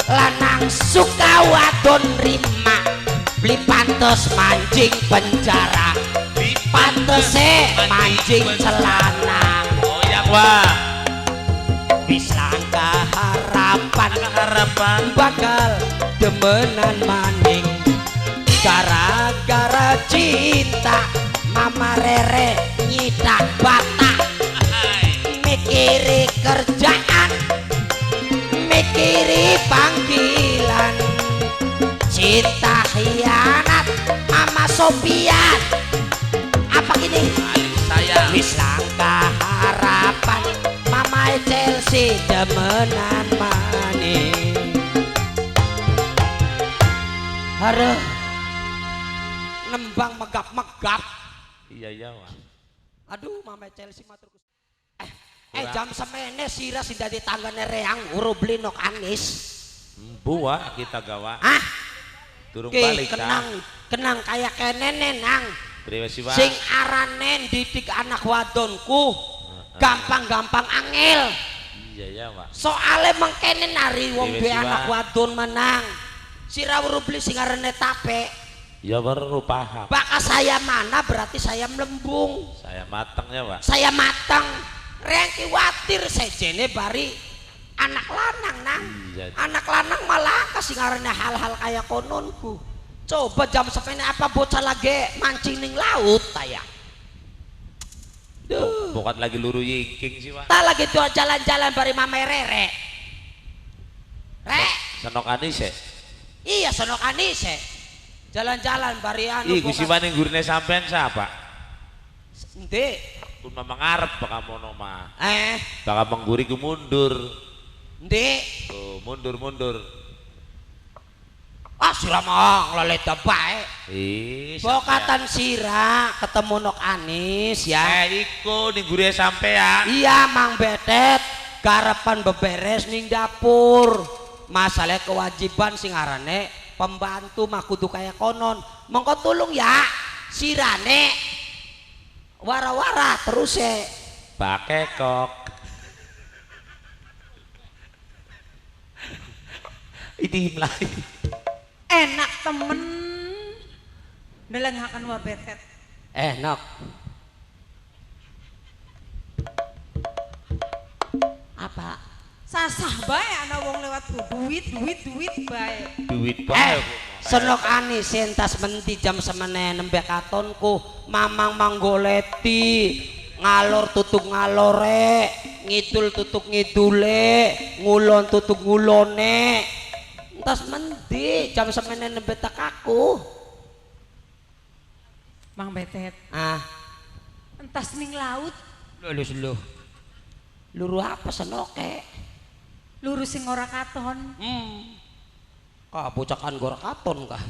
[SPEAKER 3] lanang suka wadon rima, beli pantes mancing penjara, pantese mancing celana.
[SPEAKER 1] Goyang Wak.
[SPEAKER 3] Wis langkah harapan,
[SPEAKER 1] harapan
[SPEAKER 3] bakal demenan maning, gara-gara cinta Mama Rere nyidak batak, mikiri kerjaan, Sopian. Apa gini?
[SPEAKER 1] Paling sayang.
[SPEAKER 3] Wis langkah harapan Mama Chelsea demenan maning. Hareuh nembang megap-megap.
[SPEAKER 1] Iya iya Wak.
[SPEAKER 3] Aduh Mama Chelsea matur. Jam semene sira sing dadi tanggane reang uru beli nok Anis.
[SPEAKER 1] Buah kita gawa.
[SPEAKER 3] Ah.
[SPEAKER 1] Durung balik
[SPEAKER 3] kenang, kenang kaya kenene nang. Sing arane didik anak wadonku gampang-gampang angel.
[SPEAKER 1] Iya ya, Pak.
[SPEAKER 3] Soale mengkene nari wong duwe anak wadon menang. Sira weru beli sing arane tape.
[SPEAKER 1] Ya weru paham.
[SPEAKER 3] Baka saya mana berarti saya melembung.
[SPEAKER 1] Saya mateng ya, Pak.
[SPEAKER 3] Saya mateng. Reang kiwatir sejene bari anak lanang nang.
[SPEAKER 1] Iya.
[SPEAKER 3] Anak lanang malah kasih ngarane hal-hal kayak kononku. Coba jam semene apa bocah lagi mancing ning laut taya. Duh.
[SPEAKER 1] Bokat lagi luru yingking sih, Pak.
[SPEAKER 3] Tak lagi tuh jalan-jalan bari mame rere. Re.
[SPEAKER 1] Senok anis ya?
[SPEAKER 3] Iya senok anis ya. Jalan-jalan bari anu.
[SPEAKER 1] Ih, gusi paning gurine sampean siapa?
[SPEAKER 3] Endi?
[SPEAKER 1] Kun mamang ngarep bakal mono mah. Bakal mengguri ku mundur.
[SPEAKER 3] Endi?
[SPEAKER 1] Tuh, mundur-mundur.
[SPEAKER 3] Ah sira mah ngleleda bae.
[SPEAKER 1] Ih,
[SPEAKER 3] bokatan sira ketemu nok Anis ya.
[SPEAKER 1] Iku ning gurine sampean.
[SPEAKER 3] Iya, Mang Betet, garapan beberes ning dapur. Masalah kewajiban sing arane pembantu mah kudu kaya konon. Mongko tulung ya sirane wara-wara terus e.
[SPEAKER 1] Bakekok. Ini mulai.
[SPEAKER 2] Enak temen. Nelengakan wa Betet.
[SPEAKER 3] Enak. Apa?
[SPEAKER 2] Sasah bae ana wong lewat duit duit duit bae.
[SPEAKER 1] Duit bae.
[SPEAKER 3] Senok Anis entas menti jam semene nembe katonku mamang manggoleti ngalor tutuk ngalore ngidul tutuk ngidule ngulon tutuk ngulone entas menti jam semene nembe tekaku
[SPEAKER 2] Mang Betet.
[SPEAKER 3] Ah
[SPEAKER 2] entas ning laut
[SPEAKER 3] lho luru apa senoke
[SPEAKER 2] luru sing ora katon.
[SPEAKER 3] Kah bocakan gor katon kah?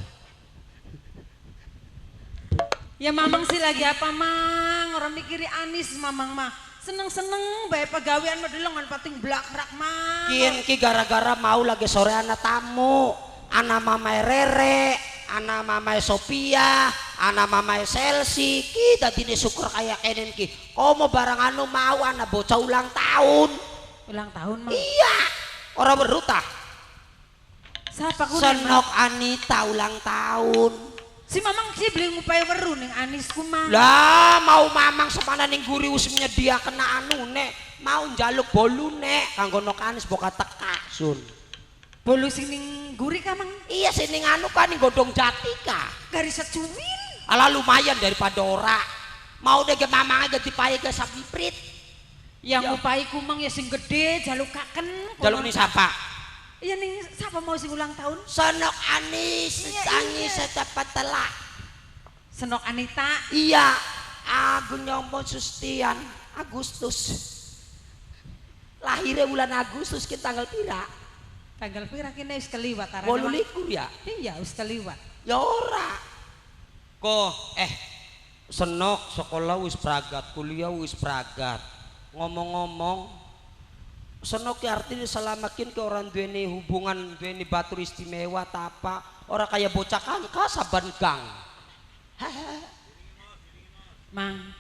[SPEAKER 2] Ya mamang sih lagi apa mang? Orang mikiri Anis mamang mah. Seneng-seneng bae pegawean mah delengan pating blakrak mang.
[SPEAKER 3] Kien ki gara-gara mau lagi sore ana tamu, ana mamae Rere, ana mamae Sophia, ana mamae Selsi. Ki dadine syukur kaya kenen ki. Komo barang anu mau ana bocah ulang tahun.
[SPEAKER 2] Ulang tahun mang?
[SPEAKER 3] Iya. Ora weru tah.
[SPEAKER 2] Siapa ku
[SPEAKER 3] Senok Anita ulang tahun.
[SPEAKER 2] Si mamang sih beli ngupai weru ning Anis ku mang.
[SPEAKER 3] Lah mau mamang semana ning guri wis menyediakan anu nek mau njaluk bolune kanggo nok Anis boka teka sun.
[SPEAKER 2] Bolu sing ning guri ka mang?
[SPEAKER 3] Iya sing ning anu kan ning godhong jati ka.
[SPEAKER 2] Garis secuwil.
[SPEAKER 3] Alah lumayan daripada ora. Mau deh mamange dipae ke semprit.
[SPEAKER 2] Yang ngupai ku mang ya sing gede jalukaken.
[SPEAKER 3] Jaluk ni sapa?
[SPEAKER 2] Iya ning siapa mau sing ulang tahun?
[SPEAKER 3] Senok Anis, Anis secepat telak.
[SPEAKER 2] Senok Anita.
[SPEAKER 3] Iya, aku nyombon Sustian Agustus. Lahirnya bulan Agustus kita tanggal pira?
[SPEAKER 2] Tanggal pira kene wis keliwat arane.
[SPEAKER 3] 28 ya?
[SPEAKER 2] Iya, wis keliwat.
[SPEAKER 3] Ya ora. Ko senok sekolah wis pragat, kuliah wis pragat. Ngomong-ngomong senok artinya selamakin ke orang duweni hubungan duweni batur istimewa tapa orang kaya bocah kangka saban gang.
[SPEAKER 2] Mang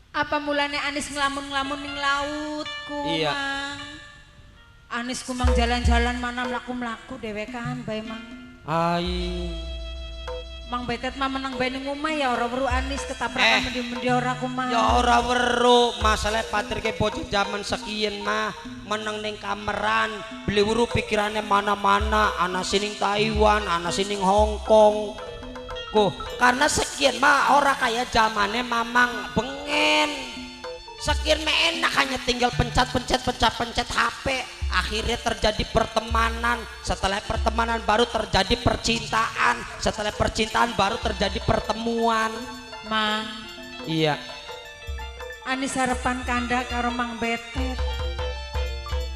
[SPEAKER 2] apa mulane Anis ngelamun-ngelamun ning laut ku?
[SPEAKER 3] Iya.
[SPEAKER 2] Mang Anis ku mang jalan-jalan mana mlaku-mlaku dhewekan bae mang.
[SPEAKER 3] Ai
[SPEAKER 2] Mang Betet mah menang bae ning omah ya ora weru Anis ketabrakan mendi-mendi ora ku mang.
[SPEAKER 3] Ya ora weru, masalah patrike bocah zaman sekien mah meneng ning kameran, beli weru pikirane mana-mana, ana sining Taiwan, ana sining Hong Kong. Ku, karena sekien mah ora kaya zamane mamang bengen. Sekien mah enak hanya tinggal pencet-pencet pencet-pencet HP, Akhirnya terjadi pertemanan, setelah pertemanan baru terjadi percintaan, setelah percintaan baru terjadi pertemuan.
[SPEAKER 4] Mang.
[SPEAKER 3] Iya.
[SPEAKER 4] Anis harapan kanda karo Mang Betet.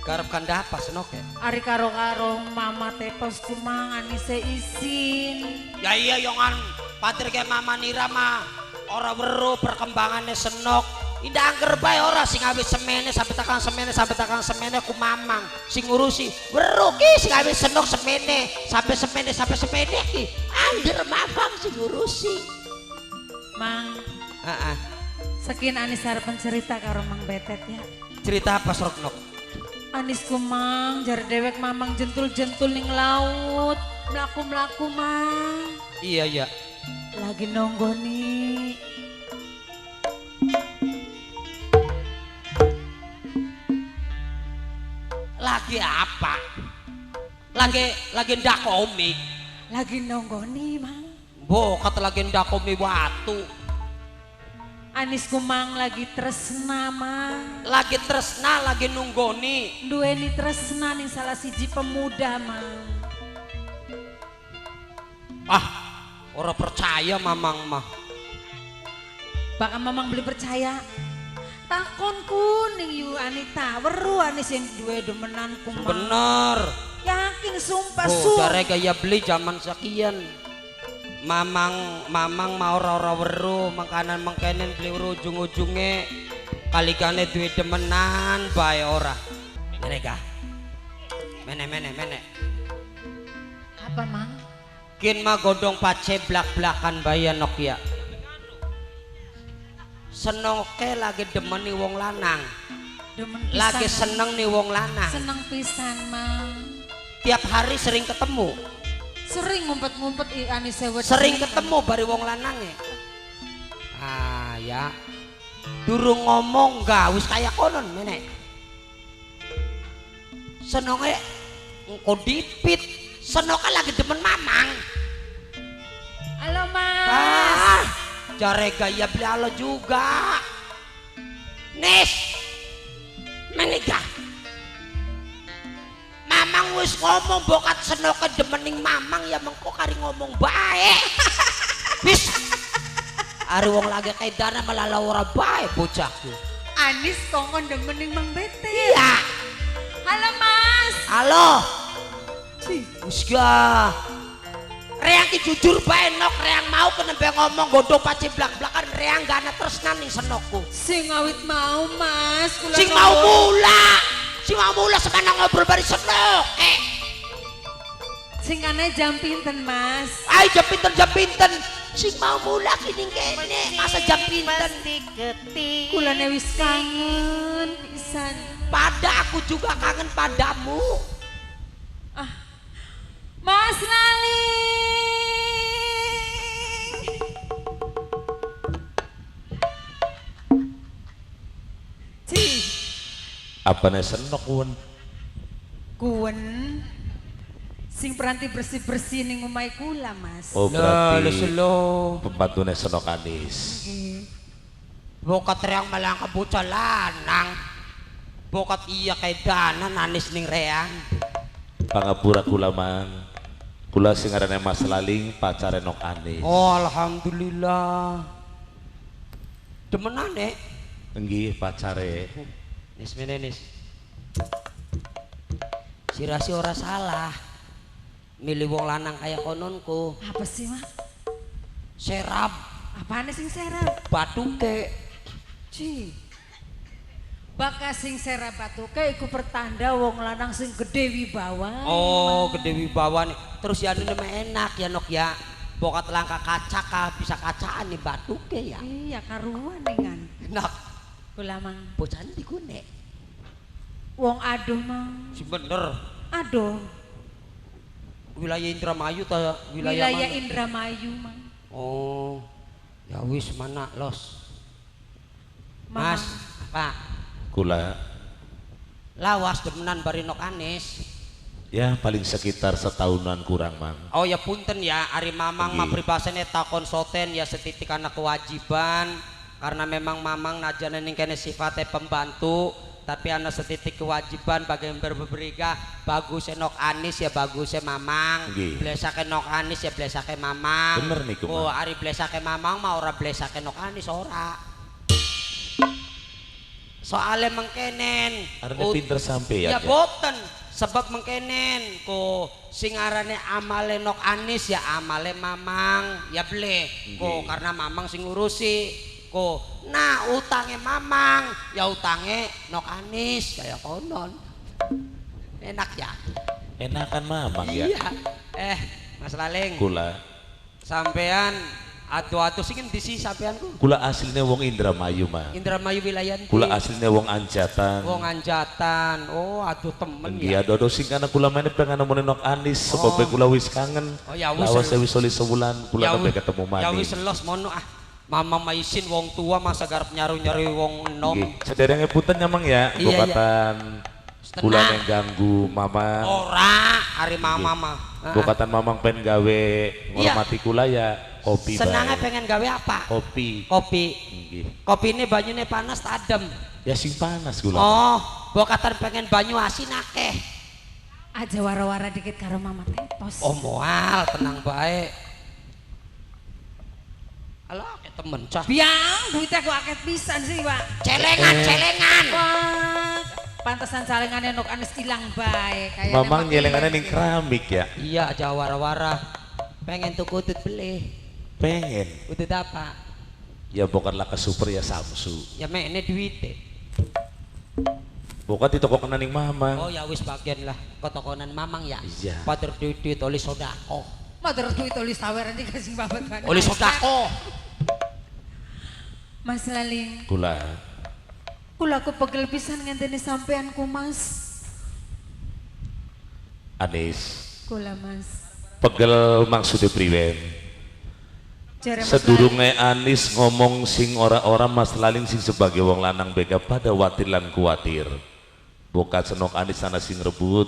[SPEAKER 3] Garap kanda apa senoke?
[SPEAKER 4] Ari karo-karo mama tepos kumang anise isin.
[SPEAKER 3] Ya iya yongan patir ke mama nira mah ora weruh perkembangannya senok. Indah angger bae ora sing awit semene sampai takang semene sampai takang semene ku mamang sing ngurusi weruh ki sing awit senok semene sampai semene sampai semene ki angger mamang sing ngurusi.
[SPEAKER 4] Mang.
[SPEAKER 3] Heeh.
[SPEAKER 4] Sekian anis harapan cerita karo Mang Betet ya.
[SPEAKER 3] Cerita apa Sroknok?
[SPEAKER 4] Anis kumang jar dewek mamang jentul-jentul ning laut mlaku-mlaku mang.
[SPEAKER 3] Iya iya.
[SPEAKER 4] Lagi nonggoni.
[SPEAKER 3] Lagi apa? Lagi ndak komik.
[SPEAKER 4] Lagi nonggoni mang.
[SPEAKER 3] Bokat lagi ndak komik watu.
[SPEAKER 4] Anis kumang lagi tresna mang.
[SPEAKER 3] Lagi tresna lagi nunggoni.
[SPEAKER 4] Duweni tresna ning salah siji pemuda mang.
[SPEAKER 3] Ah, ora percaya mamang mah.
[SPEAKER 4] Bakal mamang beli percaya. Takon kuning yu Anita, weru Anis yang duwe demenan kumang.
[SPEAKER 3] Bener.
[SPEAKER 4] Yakin sumpah
[SPEAKER 3] oh, jare gaya beli zaman sekian. Mamang mamang mau ora-ora weru, makanan mengkenen beli weru ujung-ujunge kalikane duwe demenan bae ora. Mene kah? Mene mene mene.
[SPEAKER 4] Apa mang?
[SPEAKER 3] Kin mah godong pace blak-blakan bae nok ya. Senoke lagi demen nih wong lanang.
[SPEAKER 4] Demen pisan,
[SPEAKER 3] lagi seneng nih wong lanang.
[SPEAKER 4] Seneng pisan mang.
[SPEAKER 3] Tiap hari sering ketemu.
[SPEAKER 4] Sering ngumpet-ngumpet Anis sewet.
[SPEAKER 3] Sering ketemu bari wong lanang ya. Ah ya. Durung ngomong gak wis kaya konon menek. Senonge engko dipit. Senoke lagi demen mamang.
[SPEAKER 4] Halo mas.
[SPEAKER 3] Ah, jare gaya beli alo juga. Nis. Menikah. Mamang wis ngomong bokat senoke demening mamang ya mengko kari ngomong bae. Wis. Ari wong lagi kaidana malah ora bae bocahku.
[SPEAKER 4] Anis kongkon demening Mang Bete.
[SPEAKER 3] Iya.
[SPEAKER 4] Halo Mas.
[SPEAKER 3] Halo. Wis ga. Reang ki jujur bae nok reang mau kenembe ngomong godhong pace blak-blakan reang gak ana tresnan ning senokku.
[SPEAKER 4] Sing awit mau Mas, kula
[SPEAKER 3] sing mau mula. Sing mau mula sekarang ngobrol bari senok.
[SPEAKER 4] Sing kane jam pinten Mas?
[SPEAKER 3] Ayo jam pinten jam pinten. Sing mau mula kini kene masa jam pinten?
[SPEAKER 4] Kulane wis kangen pisan.
[SPEAKER 3] Pada aku juga kangen padamu.
[SPEAKER 4] Ah. Mas Lali. Ci.
[SPEAKER 1] Apane senok kuwen?
[SPEAKER 4] Kuwen sing peranti bersih-bersih ning omahe kula, Mas.
[SPEAKER 1] Oh, berarti pembantune senok Anis.
[SPEAKER 3] Bokat reang malah ka bocah lanang. Bokat iya kaedanan Anis ning reang.
[SPEAKER 1] Pangapura kula mang. Kula sing arane Mas Laling pacare nok Anis.
[SPEAKER 3] Oh, alhamdulillah. Demenane?
[SPEAKER 1] Nggih, pacare.
[SPEAKER 3] Nis mene nis. Sirasi ora salah. Milih wong lanang kaya kononku.
[SPEAKER 4] Apa sih, Mas?
[SPEAKER 3] Serap.
[SPEAKER 4] Apane sing serap?
[SPEAKER 3] Batuke.
[SPEAKER 4] Ci. Baka sing serap batuke iku pertanda wong lanang sing gede wibawa.
[SPEAKER 3] Oh, gede wibawa nih. Terus ya anu enak ya nok ya. Bokat langka kaca kah bisa kacaan nih batuke ya.
[SPEAKER 4] Iya, karuan dengan.
[SPEAKER 3] Nok.
[SPEAKER 4] Kula mang.
[SPEAKER 3] Bocah ndi kune?
[SPEAKER 4] Wong aduh mang.
[SPEAKER 3] Si bener.
[SPEAKER 4] Aduh.
[SPEAKER 3] Wilayah Indramayu ta wilayah
[SPEAKER 4] wilayah mana? Indramayu mang.
[SPEAKER 3] Oh. Ya wis mana los. Mas, Pak.
[SPEAKER 1] Kula.
[SPEAKER 3] Lawas demenan bari nok Anis.
[SPEAKER 1] Ya paling sekitar setahunan kurang mang.
[SPEAKER 3] Oh ya punten ya, ari mamang mah pribasane takon soten ya setitik anak kewajiban karena memang mamang najane ning kene sifate pembantu. Tapi ana setitik kewajiban bagi berberiga bagus Nok Anis ya bagusnya Mamang.
[SPEAKER 1] Nggih.
[SPEAKER 3] Blesake Nok Anis ya blesake Mamang.
[SPEAKER 1] Bener niku,
[SPEAKER 3] Oh,
[SPEAKER 1] Mang.
[SPEAKER 3] ari blesake Mamang mah ora blesake Nok Anis ora. Soale mengkenen.
[SPEAKER 1] Arane pinter sampeyan
[SPEAKER 3] Ya
[SPEAKER 1] ya.
[SPEAKER 3] boten. Sebab mengkenen ko sing arane amale Nok Anis ya amale Mamang ya ble. Ko
[SPEAKER 1] Nggih.
[SPEAKER 3] karena Mamang sing ngurusi. Ko nah utange Mamang ya utange Nok Anis kaya konon. Enak ya?
[SPEAKER 1] Enakan Mamang ya.
[SPEAKER 3] Iya. Eh, Mas Laling,
[SPEAKER 1] Kula,
[SPEAKER 3] sampean atu-atu sing endi sih sampean ku?
[SPEAKER 1] kula asline wong Indramayu, Mang.
[SPEAKER 3] Indramayu wilayah ndi?
[SPEAKER 1] Kula asline wong Anjatan.
[SPEAKER 3] Wong Anjatan. Oh, aduh temen
[SPEAKER 1] Iya,
[SPEAKER 3] ya.
[SPEAKER 1] dodo sing kana kula meneh pengen nemoni Nok Anis sebab
[SPEAKER 3] Oh.
[SPEAKER 1] kula wis kangen.
[SPEAKER 3] Oh, ya wis.
[SPEAKER 1] Lawas wis oli sebulan kula
[SPEAKER 3] Ya
[SPEAKER 1] nembe
[SPEAKER 3] wis-
[SPEAKER 1] ketemu
[SPEAKER 3] Ya
[SPEAKER 1] maning.
[SPEAKER 3] wis los mono ah. Mama maisin wong tua masa garep nyaru-nyaru wong enom.
[SPEAKER 1] Nggih, sederenge punten ya Mang ya,
[SPEAKER 3] Iya, iya.
[SPEAKER 1] bokatan kula
[SPEAKER 3] Tenang.
[SPEAKER 1] yang ganggu Mama.
[SPEAKER 3] Ora, ari mama mah. Heeh.
[SPEAKER 1] Bokatan Mamang pengen gawe ngormati kula ya kopi
[SPEAKER 3] Senangnya
[SPEAKER 1] bae.
[SPEAKER 3] pengen gawe apa?
[SPEAKER 1] Kopi.
[SPEAKER 3] Kopi.
[SPEAKER 1] Nggih.
[SPEAKER 3] Kopi ini banyune panas tak adem.
[SPEAKER 1] Ya sing panas kula.
[SPEAKER 3] Oh, bokatan pengen banyu asin akeh.
[SPEAKER 4] Aja wara-wara dikit karo Mama Tetos.
[SPEAKER 3] Oh moal, tenang bae. Alah, akeh temen cah.
[SPEAKER 4] Biang, duitnya kok akeh pisan sih, Pak.
[SPEAKER 3] Celengan, celengan.
[SPEAKER 4] Wah, pantesan calengane Nok Anis ilang bae kayaknya.
[SPEAKER 1] Mamang nyelengane ning keramik ya.
[SPEAKER 3] Iya, aja wara-wara. Pengen tuku udut beli.
[SPEAKER 1] Pengen.
[SPEAKER 3] Udut apa?
[SPEAKER 1] Ya bukan lah ke super ya Samsu.
[SPEAKER 3] Ya mene duite.
[SPEAKER 1] Bukan di toko ning Mamang.
[SPEAKER 3] Oh ya wis bagian lah ketokonan Mamang ya.
[SPEAKER 1] Iya.
[SPEAKER 3] Pater duit oli sodako.
[SPEAKER 4] Matur duit oli sawer nanti kasih babat banget.
[SPEAKER 3] Oli sodako.
[SPEAKER 4] Mas Laling,
[SPEAKER 1] Kula.
[SPEAKER 4] kula ku pegel pisan ngenteni sampean ku Mas.
[SPEAKER 1] Anis.
[SPEAKER 4] Kula Mas.
[SPEAKER 1] Pegel maksudnya priwen.
[SPEAKER 4] Jare Mas
[SPEAKER 1] Sedurunge Anis ngomong sing ora-ora Mas Laling sing sebagai wong lanang bega pada watir lan kuatir. Bokat senok Anis ana sing rebut.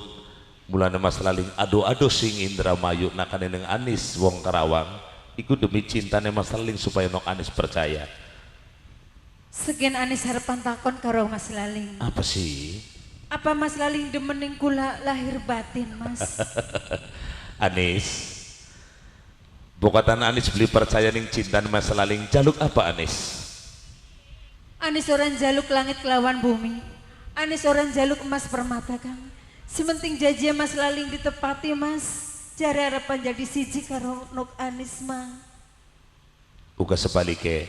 [SPEAKER 1] Mulane Mas Laling ado-ado sing Indramayu nakane ning Anis wong Karawang iku demi cintane Mas Laling supaya Nok Anis percaya.
[SPEAKER 4] Sekian Anis harapan takon karo Mas Laling.
[SPEAKER 1] Apa sih?
[SPEAKER 4] Apa Mas Laling demen ning kula lahir batin Mas?
[SPEAKER 1] Anis. Bokatan Anis beli percaya ning cintane Mas Laling jaluk apa Anis?
[SPEAKER 4] Anis orang jaluk langit kelawan bumi. Anis orang jaluk emas permata Kang. Sementing janji Mas Laling ditepati Mas. Jare harapan jadi siji karo Nok Anis mah.
[SPEAKER 1] Uga sebalike.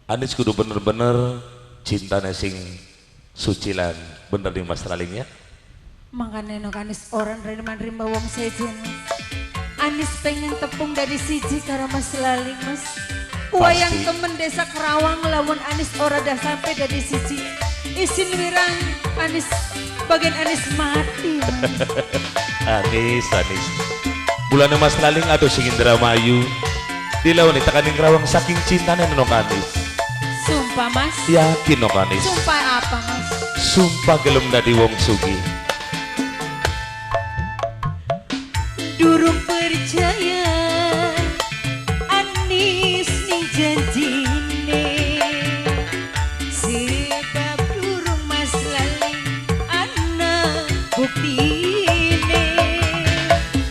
[SPEAKER 1] Anis kudu bener-bener cintane sing suci lan bener ning Mas Laling ya.
[SPEAKER 4] Makanya Nok Anis orang nerima-nerima wong sejen Mas. Anis pengen tepung dari siji karo Mas Laling Mas. Wayang
[SPEAKER 1] Pasti.
[SPEAKER 4] temen desa Kerawang lawan Anis ora dah sampai dari siji. Isin wirang Anis bagian Anis mati Mas.
[SPEAKER 1] Anis, Anis. Bulane Mas Laling aduh sing Indramayu. Dilawani tekaning Kerawang saking cintane Nok Anis.
[SPEAKER 4] Sumpah Mas.
[SPEAKER 1] Yakin Nok Anis.
[SPEAKER 4] Sumpah apa Mas?
[SPEAKER 1] Sumpah gelem dadi wong sugih.
[SPEAKER 4] Durung percaya Anis ning janjine. Sebab durung Mas Laling ana buktine.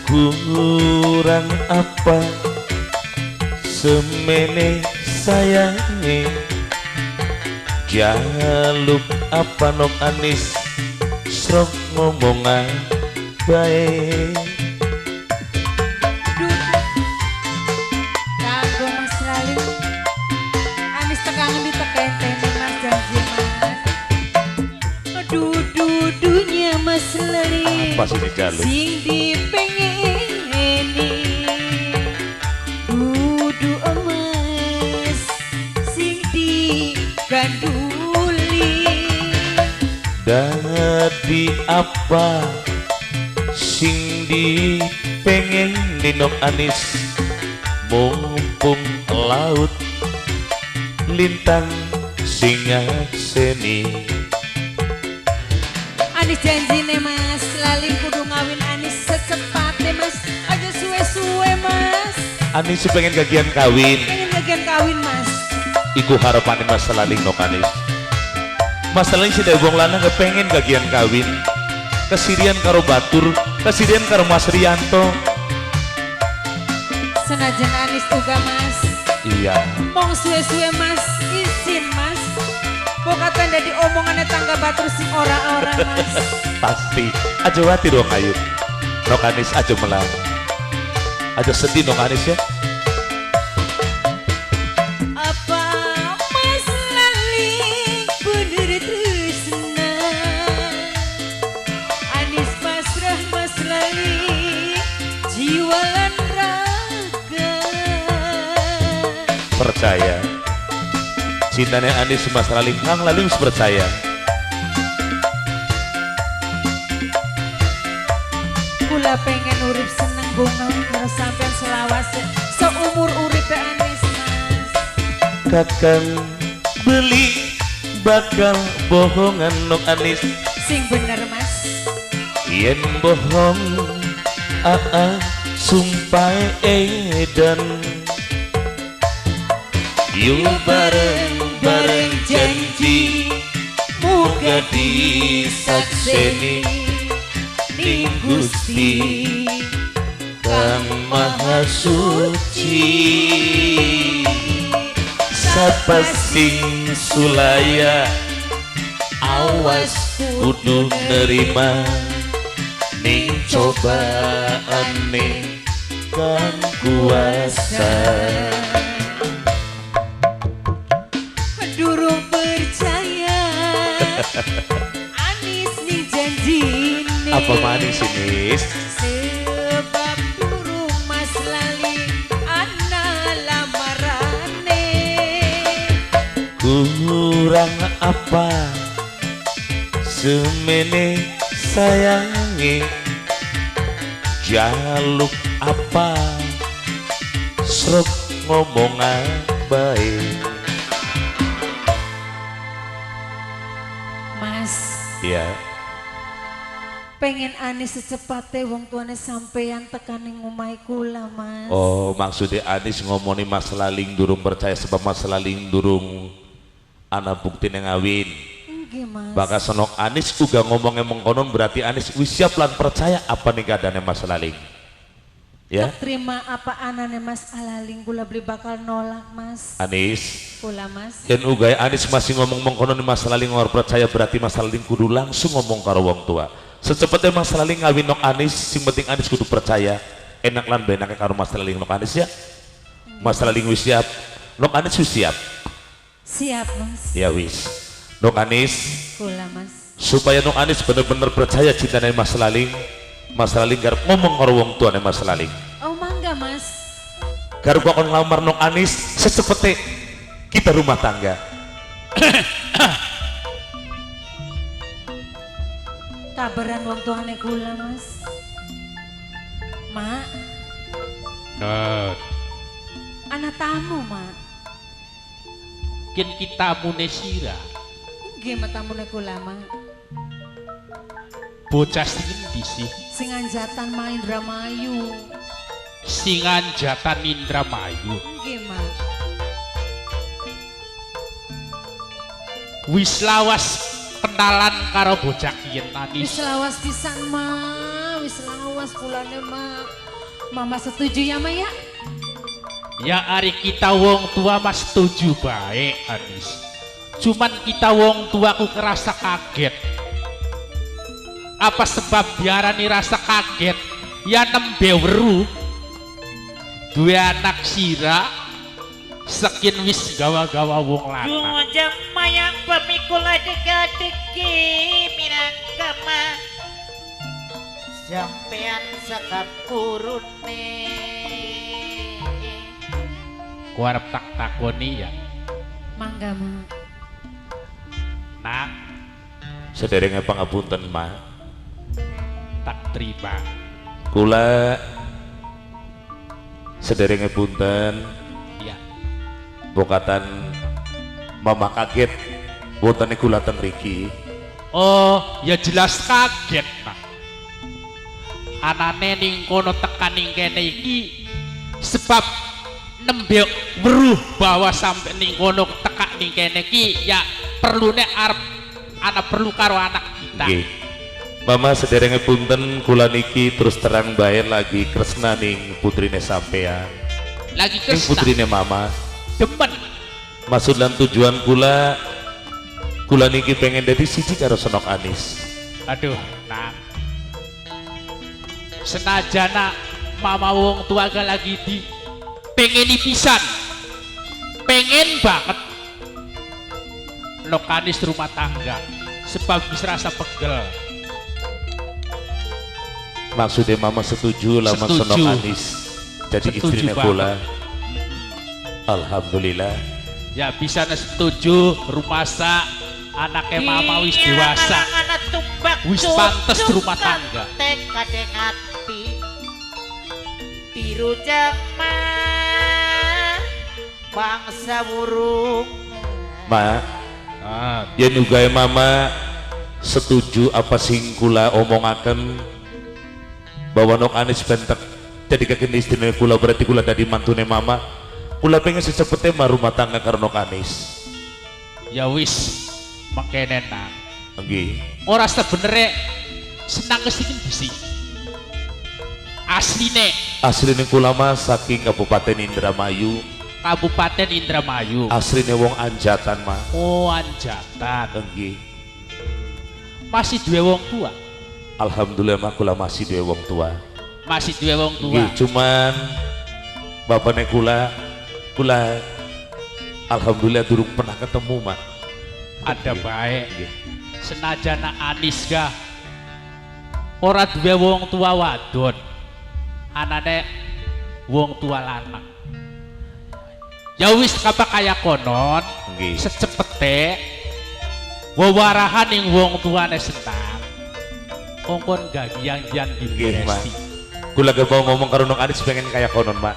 [SPEAKER 1] Kurang apa semene sayange jaluk apa Nok Anis srok ngomongan bae.
[SPEAKER 4] Kanggo Mas Laling Anis tekangen ditekentene Mas janji Mas. Dudu-dunya Mas Laling
[SPEAKER 1] Apa sih jaluk?
[SPEAKER 4] sing dipengeni dudu emas sing diganduli.
[SPEAKER 1] Dadi apa sing dipengen Nok Anis mumpung laut lintang sing seni.
[SPEAKER 4] Anis janjine Mas Laling kudu ngawin Anis secepatnya Mas, aja suwe-suwe Mas.
[SPEAKER 1] Anis pengen gagian kawin.
[SPEAKER 4] Pengen gagian kawin Mas.
[SPEAKER 1] Iku harapane Mas Laling Nok Anis. Mas Laling sih wong lanang kepengen gagian kawin. Kesirian karo batur, kesirian karo Mas Rianto.
[SPEAKER 4] Senajan Anis uga Mas.
[SPEAKER 1] Iya.
[SPEAKER 4] Mong suwe-suwe Mas, izin Mas. Pokatan dadi omongannya tangga batur sing ora-ora Mas.
[SPEAKER 1] Pasti. Aja wati dong ayu. Nok Anis aja melang. Aja sedih Nok Anis ya.
[SPEAKER 4] Apa Mas Laling bener tresna? Anis pasrah Mas Laling jiwa lan raga.
[SPEAKER 1] Percaya. Cintanya Anis Mas Laling, Kang Laling percaya.
[SPEAKER 4] Kula pengen urip seneng bunga karo sampean selawase seumur uripe Anis Mas.
[SPEAKER 1] Kakang beli bakal bohongan Nok Anis.
[SPEAKER 4] Sing bener Mas.
[SPEAKER 1] Yen bohong aa sumpah edan. Yuk bareng-bareng janji muga disakseni ning Gusti Kang Maha Suci. Sapa sing sulaya awas kudu nerima ning cobaane kang kuasa.
[SPEAKER 4] Durung percaya Anis ning janjine.
[SPEAKER 1] Apa manis ini?
[SPEAKER 4] Sebab durung Mas Lali ana lamarane.
[SPEAKER 1] Kurang apa semene sayangi, jaluk apa srok ngomong baik.
[SPEAKER 4] Mas.
[SPEAKER 1] Iya.
[SPEAKER 4] Pengen Anis secepatnya wong tuane sampeyan tekan ning omahe kula Mas.
[SPEAKER 1] Oh, maksudnya Anis ngomongin Mas Laling durung percaya sebab Mas Laling durung ana bukti ning ngawin.
[SPEAKER 4] Nggih Mas.
[SPEAKER 1] Bakal senok Anis uga ngomongnya mengkonon berarti Anis wis siap lan percaya apa nih keadaannya Mas Laling. Ya.
[SPEAKER 4] Terima apa anane Mas Laling kula beli bakal nolak Mas.
[SPEAKER 1] Anis.
[SPEAKER 4] Kula Mas.
[SPEAKER 1] Yen uga Anis masih ngomong mengkonon Mas Laling ora percaya berarti Mas Laling kudu langsung ngomong karo wong tua. Secepatnya Mas Laling ngawin Nok Anis, sing penting Anis kudu percaya. Enak lan benake karo Mas Laling Nok Anis ya. Mas Laling wis siap, Nok Anis wis siap.
[SPEAKER 4] Siap Mas.
[SPEAKER 1] Ya wis. Nok Anis.
[SPEAKER 4] Kula Mas.
[SPEAKER 1] Supaya Nok Anis bener-bener percaya cintane Mas Laling, Mas Laling garep ngomong karo wong tuane Mas Laling.
[SPEAKER 4] Oh mangga Mas.
[SPEAKER 1] Garep kon nglamar Nok Anis secepete kita rumah tangga.
[SPEAKER 4] Kabaran wong tuane kula Mas. Mak.
[SPEAKER 5] Nah.
[SPEAKER 4] Ana tamu, Mak.
[SPEAKER 5] Kin kita tamune sira.
[SPEAKER 4] Nggih, tamune kula, Mak.
[SPEAKER 5] Bocah sing endi sih?
[SPEAKER 4] Sing anjatan ma Indramayu.
[SPEAKER 5] Sing anjatan Indramayu.
[SPEAKER 4] Nggih, Mak.
[SPEAKER 5] Wis lawas kenalan karo bocah yen Anis.
[SPEAKER 4] Wis lawas pisan, Ma. Wis lawas kulane, Ma. Mama setuju ya, Ma ya?
[SPEAKER 5] Ya ari kita wong tua mas setuju bae, Anis. Cuman kita wong tua ku kerasa kaget. Apa sebab diarani rasa kaget? Ya nembe weruh duwe anak sira sekin wis gawa-gawa wong lanang.
[SPEAKER 2] Jujang mayang pemikul adeg-adegi minangka ma sampean sakakurune.
[SPEAKER 5] Ku arep tak takoni ya.
[SPEAKER 4] Mangga Ma.
[SPEAKER 5] Nak,
[SPEAKER 1] sederenge pangapunten Ma.
[SPEAKER 5] Tak terima.
[SPEAKER 1] Kula sederenge punten.
[SPEAKER 5] Iya.
[SPEAKER 1] Bokatan mama kaget wontene kula ten mriki.
[SPEAKER 5] Oh, ya jelas kaget, Nak. Anane ning kono tekan ning kene iki sebab nembe weruh bahwa sampe ning kono tekak ning kene iki ya perlune arep Ana perlu karo anak kita.
[SPEAKER 1] Nggih. Mama sederenge punten kula niki terus terang bae lagi kresna ning putrine sampean.
[SPEAKER 5] Lagi
[SPEAKER 1] Ning
[SPEAKER 5] kresna.
[SPEAKER 1] putrine mama.
[SPEAKER 5] Demen.
[SPEAKER 1] Maksud lan tujuan kula kula niki pengen dadi siji karo Senok Anis.
[SPEAKER 5] Aduh, nang. Senajana mama wong tua ga lagi di pengeni pisan. Pengen banget Nok Anis rumah tangga sebab wis rasa pegel.
[SPEAKER 1] Maksudnya mama setuju lama
[SPEAKER 5] Setuju.
[SPEAKER 1] Senok Anis jadi
[SPEAKER 5] Setuju
[SPEAKER 1] istrine
[SPEAKER 5] banget.
[SPEAKER 1] kula. Alhamdulillah.
[SPEAKER 5] Ya bisa setuju rumasa anaknya mama wis dewasa. Wis pantes rumah tangga.
[SPEAKER 2] Kadeng ati tiru jama bangsa burung.
[SPEAKER 1] Ma,
[SPEAKER 5] Ah,
[SPEAKER 1] yen uga mama setuju apa sing kula omongaken bahwa Nok Anis bentek jadi kaken istrine kula berarti kula dadi mantune mama. Kula pengen secepetnya mah rumah tangga karo Nok Anis.
[SPEAKER 5] Ya wis mengkene nang.
[SPEAKER 1] Nggih.
[SPEAKER 5] Ora sebenere senang kesini bisi. Asline
[SPEAKER 1] Asline kula mah saking Kabupaten Indramayu,
[SPEAKER 5] Kabupaten Indramayu.
[SPEAKER 1] asline wong Anjatan mah.
[SPEAKER 5] Oh, Anjatan.
[SPEAKER 1] Nggih.
[SPEAKER 5] Masih duwe wong tua.
[SPEAKER 1] Alhamdulillah mah kula masih duwe wong tua.
[SPEAKER 5] Masih duwe wong tua.
[SPEAKER 1] Nggih, cuman bapakne kula kula alhamdulillah durung pernah ketemu, Mak.
[SPEAKER 5] Ada
[SPEAKER 1] Nggih.
[SPEAKER 5] baik.
[SPEAKER 1] Nggih.
[SPEAKER 5] Senajana Anis ga ora duwe wong tua wadon. Anane wong tua lanang. Ya wis kapa kaya konon,
[SPEAKER 1] Nggih.
[SPEAKER 5] secepete wewarahan ning wong tuane senang. Kongkon gagiang-gian
[SPEAKER 1] Nggih, Mak.
[SPEAKER 5] diberesi.
[SPEAKER 1] Kula gak mau ngomong karo Nok Anis pengen kaya konon, Mak.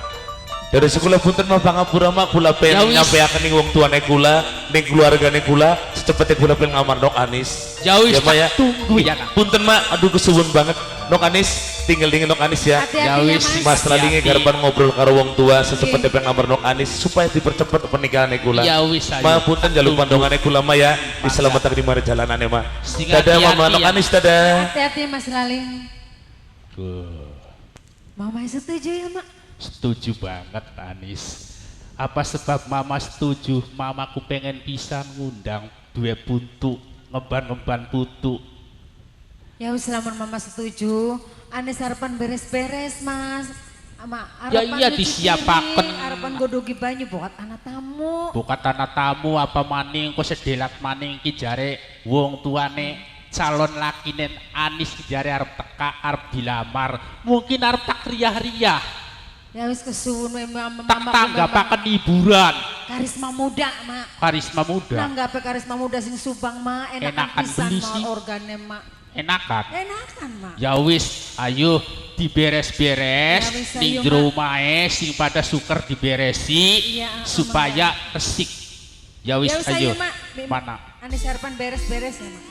[SPEAKER 1] Dari sekolah punten mah pangapura mak kula
[SPEAKER 5] Ya
[SPEAKER 1] pengen
[SPEAKER 5] wis.
[SPEAKER 1] nyampeaken ning wong tuane kula, ning keluargane kula, secepete kula pengen ngamar Nok Anis.
[SPEAKER 5] Ya wis,
[SPEAKER 1] Ya, Mak, ya.
[SPEAKER 5] tak tunggu ya Nak.
[SPEAKER 1] Punten mak, aduh kesuwun banget. Nok Anis, tinggal dingin Nok Anis ya.
[SPEAKER 4] Hati-hati
[SPEAKER 5] Ya
[SPEAKER 4] ya,
[SPEAKER 5] wis,
[SPEAKER 4] Mas.
[SPEAKER 1] Mas Lalinge
[SPEAKER 5] Hati-hati.
[SPEAKER 1] garepan ngobrol karo wong tua secepete pengen ngamar Nok Anis supaya dipercepat pernikahannya kula.
[SPEAKER 5] Ya wis ayo.
[SPEAKER 1] Ma punten jaluk
[SPEAKER 5] Tunggu.
[SPEAKER 1] pandongane kula mah ya, diselamatkan di mana jalanane mah.
[SPEAKER 5] Sing
[SPEAKER 1] Dadah
[SPEAKER 5] hati-hati
[SPEAKER 1] Mama Nok
[SPEAKER 5] ya.
[SPEAKER 1] Anis dadah.
[SPEAKER 4] Hati-hati Mas Laling. Mama setuju ya, Mak?
[SPEAKER 5] Setuju banget Anis. Apa sebab mama setuju? Mamaku pengen pisan ngundang dua puntu, ngeban-ngeban putu.
[SPEAKER 4] Ya wis lamun mama setuju, Anis harapan beres-beres, Mas. Ama
[SPEAKER 5] Ya
[SPEAKER 4] harapan
[SPEAKER 5] iya,
[SPEAKER 4] nyuci
[SPEAKER 5] disiapaken.
[SPEAKER 4] piring, harapan godogi banyu buat anak tamu.
[SPEAKER 5] Bukan tanah tamu apa maning kok sedelat maning ki jare wong tuane calon lakine Anis ki jare arep teka arep dilamar. Mungkin arep tak riah-riah,
[SPEAKER 4] Ya wis kesuwun we mama
[SPEAKER 5] tak tanggapaken hiburan.
[SPEAKER 4] Karisma muda, Mak.
[SPEAKER 5] Karisma muda.
[SPEAKER 4] Nanggape karisma muda sing Subang, Mak. Enakan
[SPEAKER 5] Enakan
[SPEAKER 4] pisan
[SPEAKER 5] beli
[SPEAKER 4] Mak
[SPEAKER 5] sih.
[SPEAKER 4] organe, Mak.
[SPEAKER 5] Enakan.
[SPEAKER 4] Enakan, Mak.
[SPEAKER 5] Ya wis, ayo diberes-beres
[SPEAKER 4] Ya wis,
[SPEAKER 5] ning
[SPEAKER 4] ayo,
[SPEAKER 5] jero
[SPEAKER 4] Mak.
[SPEAKER 5] omahe sing pada suker diberesi
[SPEAKER 4] Iya,
[SPEAKER 5] supaya resik. Ya wis,
[SPEAKER 4] Ya wis
[SPEAKER 5] ayo.
[SPEAKER 4] ayo, Mak.
[SPEAKER 5] Mana?
[SPEAKER 4] Anis harapan beres-beres ya, Mak.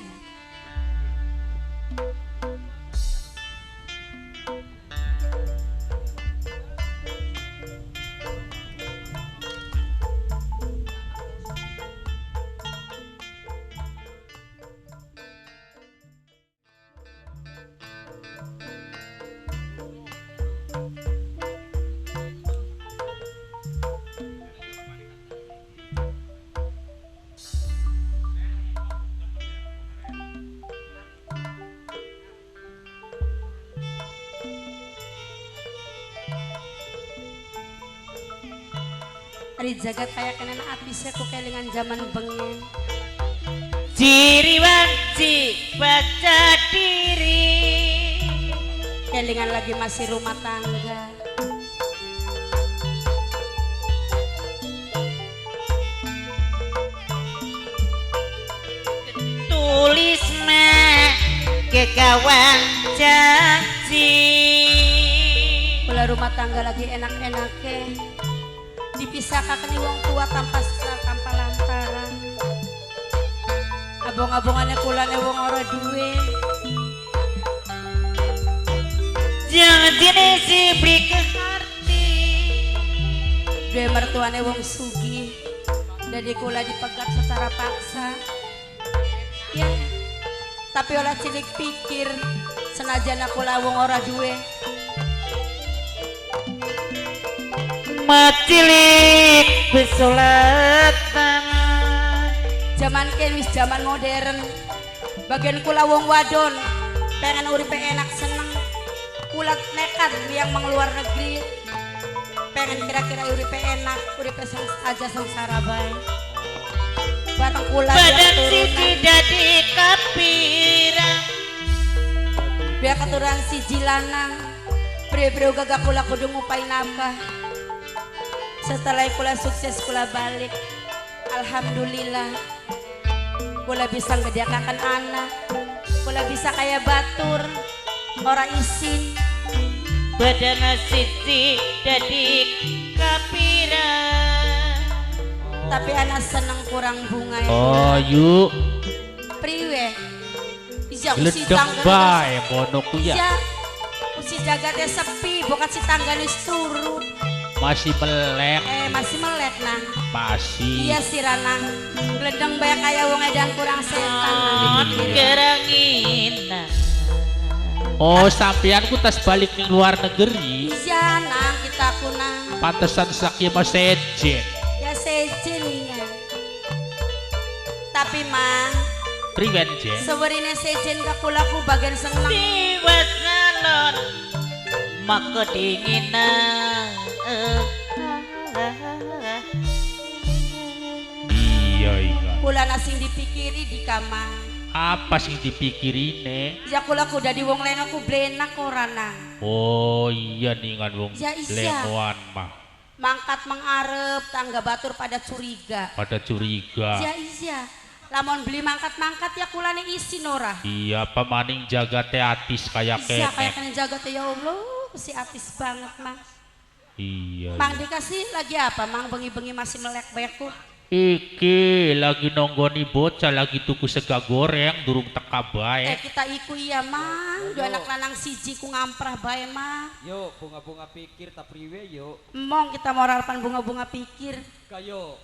[SPEAKER 6] Ari jagat kaya kenen ati ku kelingan zaman bengen.
[SPEAKER 2] Ciri wanci baca diri.
[SPEAKER 6] Kelingan lagi masih rumah tangga.
[SPEAKER 2] Tulis me kegawan janji.
[SPEAKER 6] Kula rumah tangga lagi enak-enake. Dipisahkan wong tua tanpa tanpa lantaran. Abong-abongannya kulane wong ora duwe.
[SPEAKER 2] Jangan jenis beli ke hati.
[SPEAKER 6] Duwe mertuane wong sugih. Dadi kula dipegat secara paksa. Ya. Tapi ora cilik pikir senajan aku lawong ora duwe.
[SPEAKER 2] Macilik besolatan.
[SPEAKER 6] Zaman ken wis zaman modern. Bagian kula wong wadon pengen uripe enak seneng. Kula nekat yang meng luar negeri. Pengen kira-kira uripe enak, uripe aja sengsara bae. Bareng kula
[SPEAKER 2] badan siji dadi kapirang.
[SPEAKER 6] Biar keturunan siji lanang. Priwe-priwe gagak kula kudu ngupai nafkah. Setelah kula sukses kula balik. Alhamdulillah. Kula bisa ngedekakan anak. Kula bisa kaya batur. Ora isin.
[SPEAKER 2] Badan siji dadi kapirang.
[SPEAKER 6] Tapi anak seneng kurang bunga ya.
[SPEAKER 5] Oh yuk.
[SPEAKER 6] Priwe. Iya usi
[SPEAKER 5] tangga bae kono ku ya.
[SPEAKER 6] Iya. Usi jagatnya sepi, bukan si tangga wis turu.
[SPEAKER 5] Masih melek.
[SPEAKER 6] Masih melek nang.
[SPEAKER 5] Masih.
[SPEAKER 6] Iya si Ranang. Gledeng bae kaya wong edan kurang setan.
[SPEAKER 2] Kerangina.
[SPEAKER 5] Oh, sampean ku tas balik ning luar negeri.
[SPEAKER 6] Iya nang kita ku nang.
[SPEAKER 5] Pantesan sakieu mah sejen.
[SPEAKER 6] Ya sejen ya. Tapi mang
[SPEAKER 5] priwen jen.
[SPEAKER 6] Sewerine sejen ka kula ku bagian seneng.
[SPEAKER 2] Tiwas ngalor maka dinginan.
[SPEAKER 5] Iya iya.
[SPEAKER 6] Kula sing dipikiri di kamar.
[SPEAKER 5] Apa sing dipikirine?
[SPEAKER 6] Ya kula ku dadi wong lengo ku blenak ora nang.
[SPEAKER 5] Oh iya ningan wong
[SPEAKER 6] ya, iya.
[SPEAKER 5] Lengoan mah.
[SPEAKER 6] Mangkat mengarep tangga batur pada curiga.
[SPEAKER 5] Pada curiga.
[SPEAKER 6] Ya iya. Lamun beli mangkat-mangkat ya kulane isin ora.
[SPEAKER 5] Iya, pemaning jaga teh atis kaya kene.
[SPEAKER 6] Iya, kaya kene jaga teh ya Allah, si atis banget mang.
[SPEAKER 5] Iya.
[SPEAKER 6] Mang dikasih lagi apa? Mang bengi-bengi masih melek bayaku.
[SPEAKER 5] Iki lagi nonggoni bocah lagi tuku sega goreng durung teka bae.
[SPEAKER 6] Kita iku iya mang, dua anak lanang siji ku ngamprah bae mang.
[SPEAKER 3] Yo bunga-bunga pikir ta priwe yo.
[SPEAKER 6] Emong kita mau harapan bunga-bunga pikir.
[SPEAKER 3] Kayo.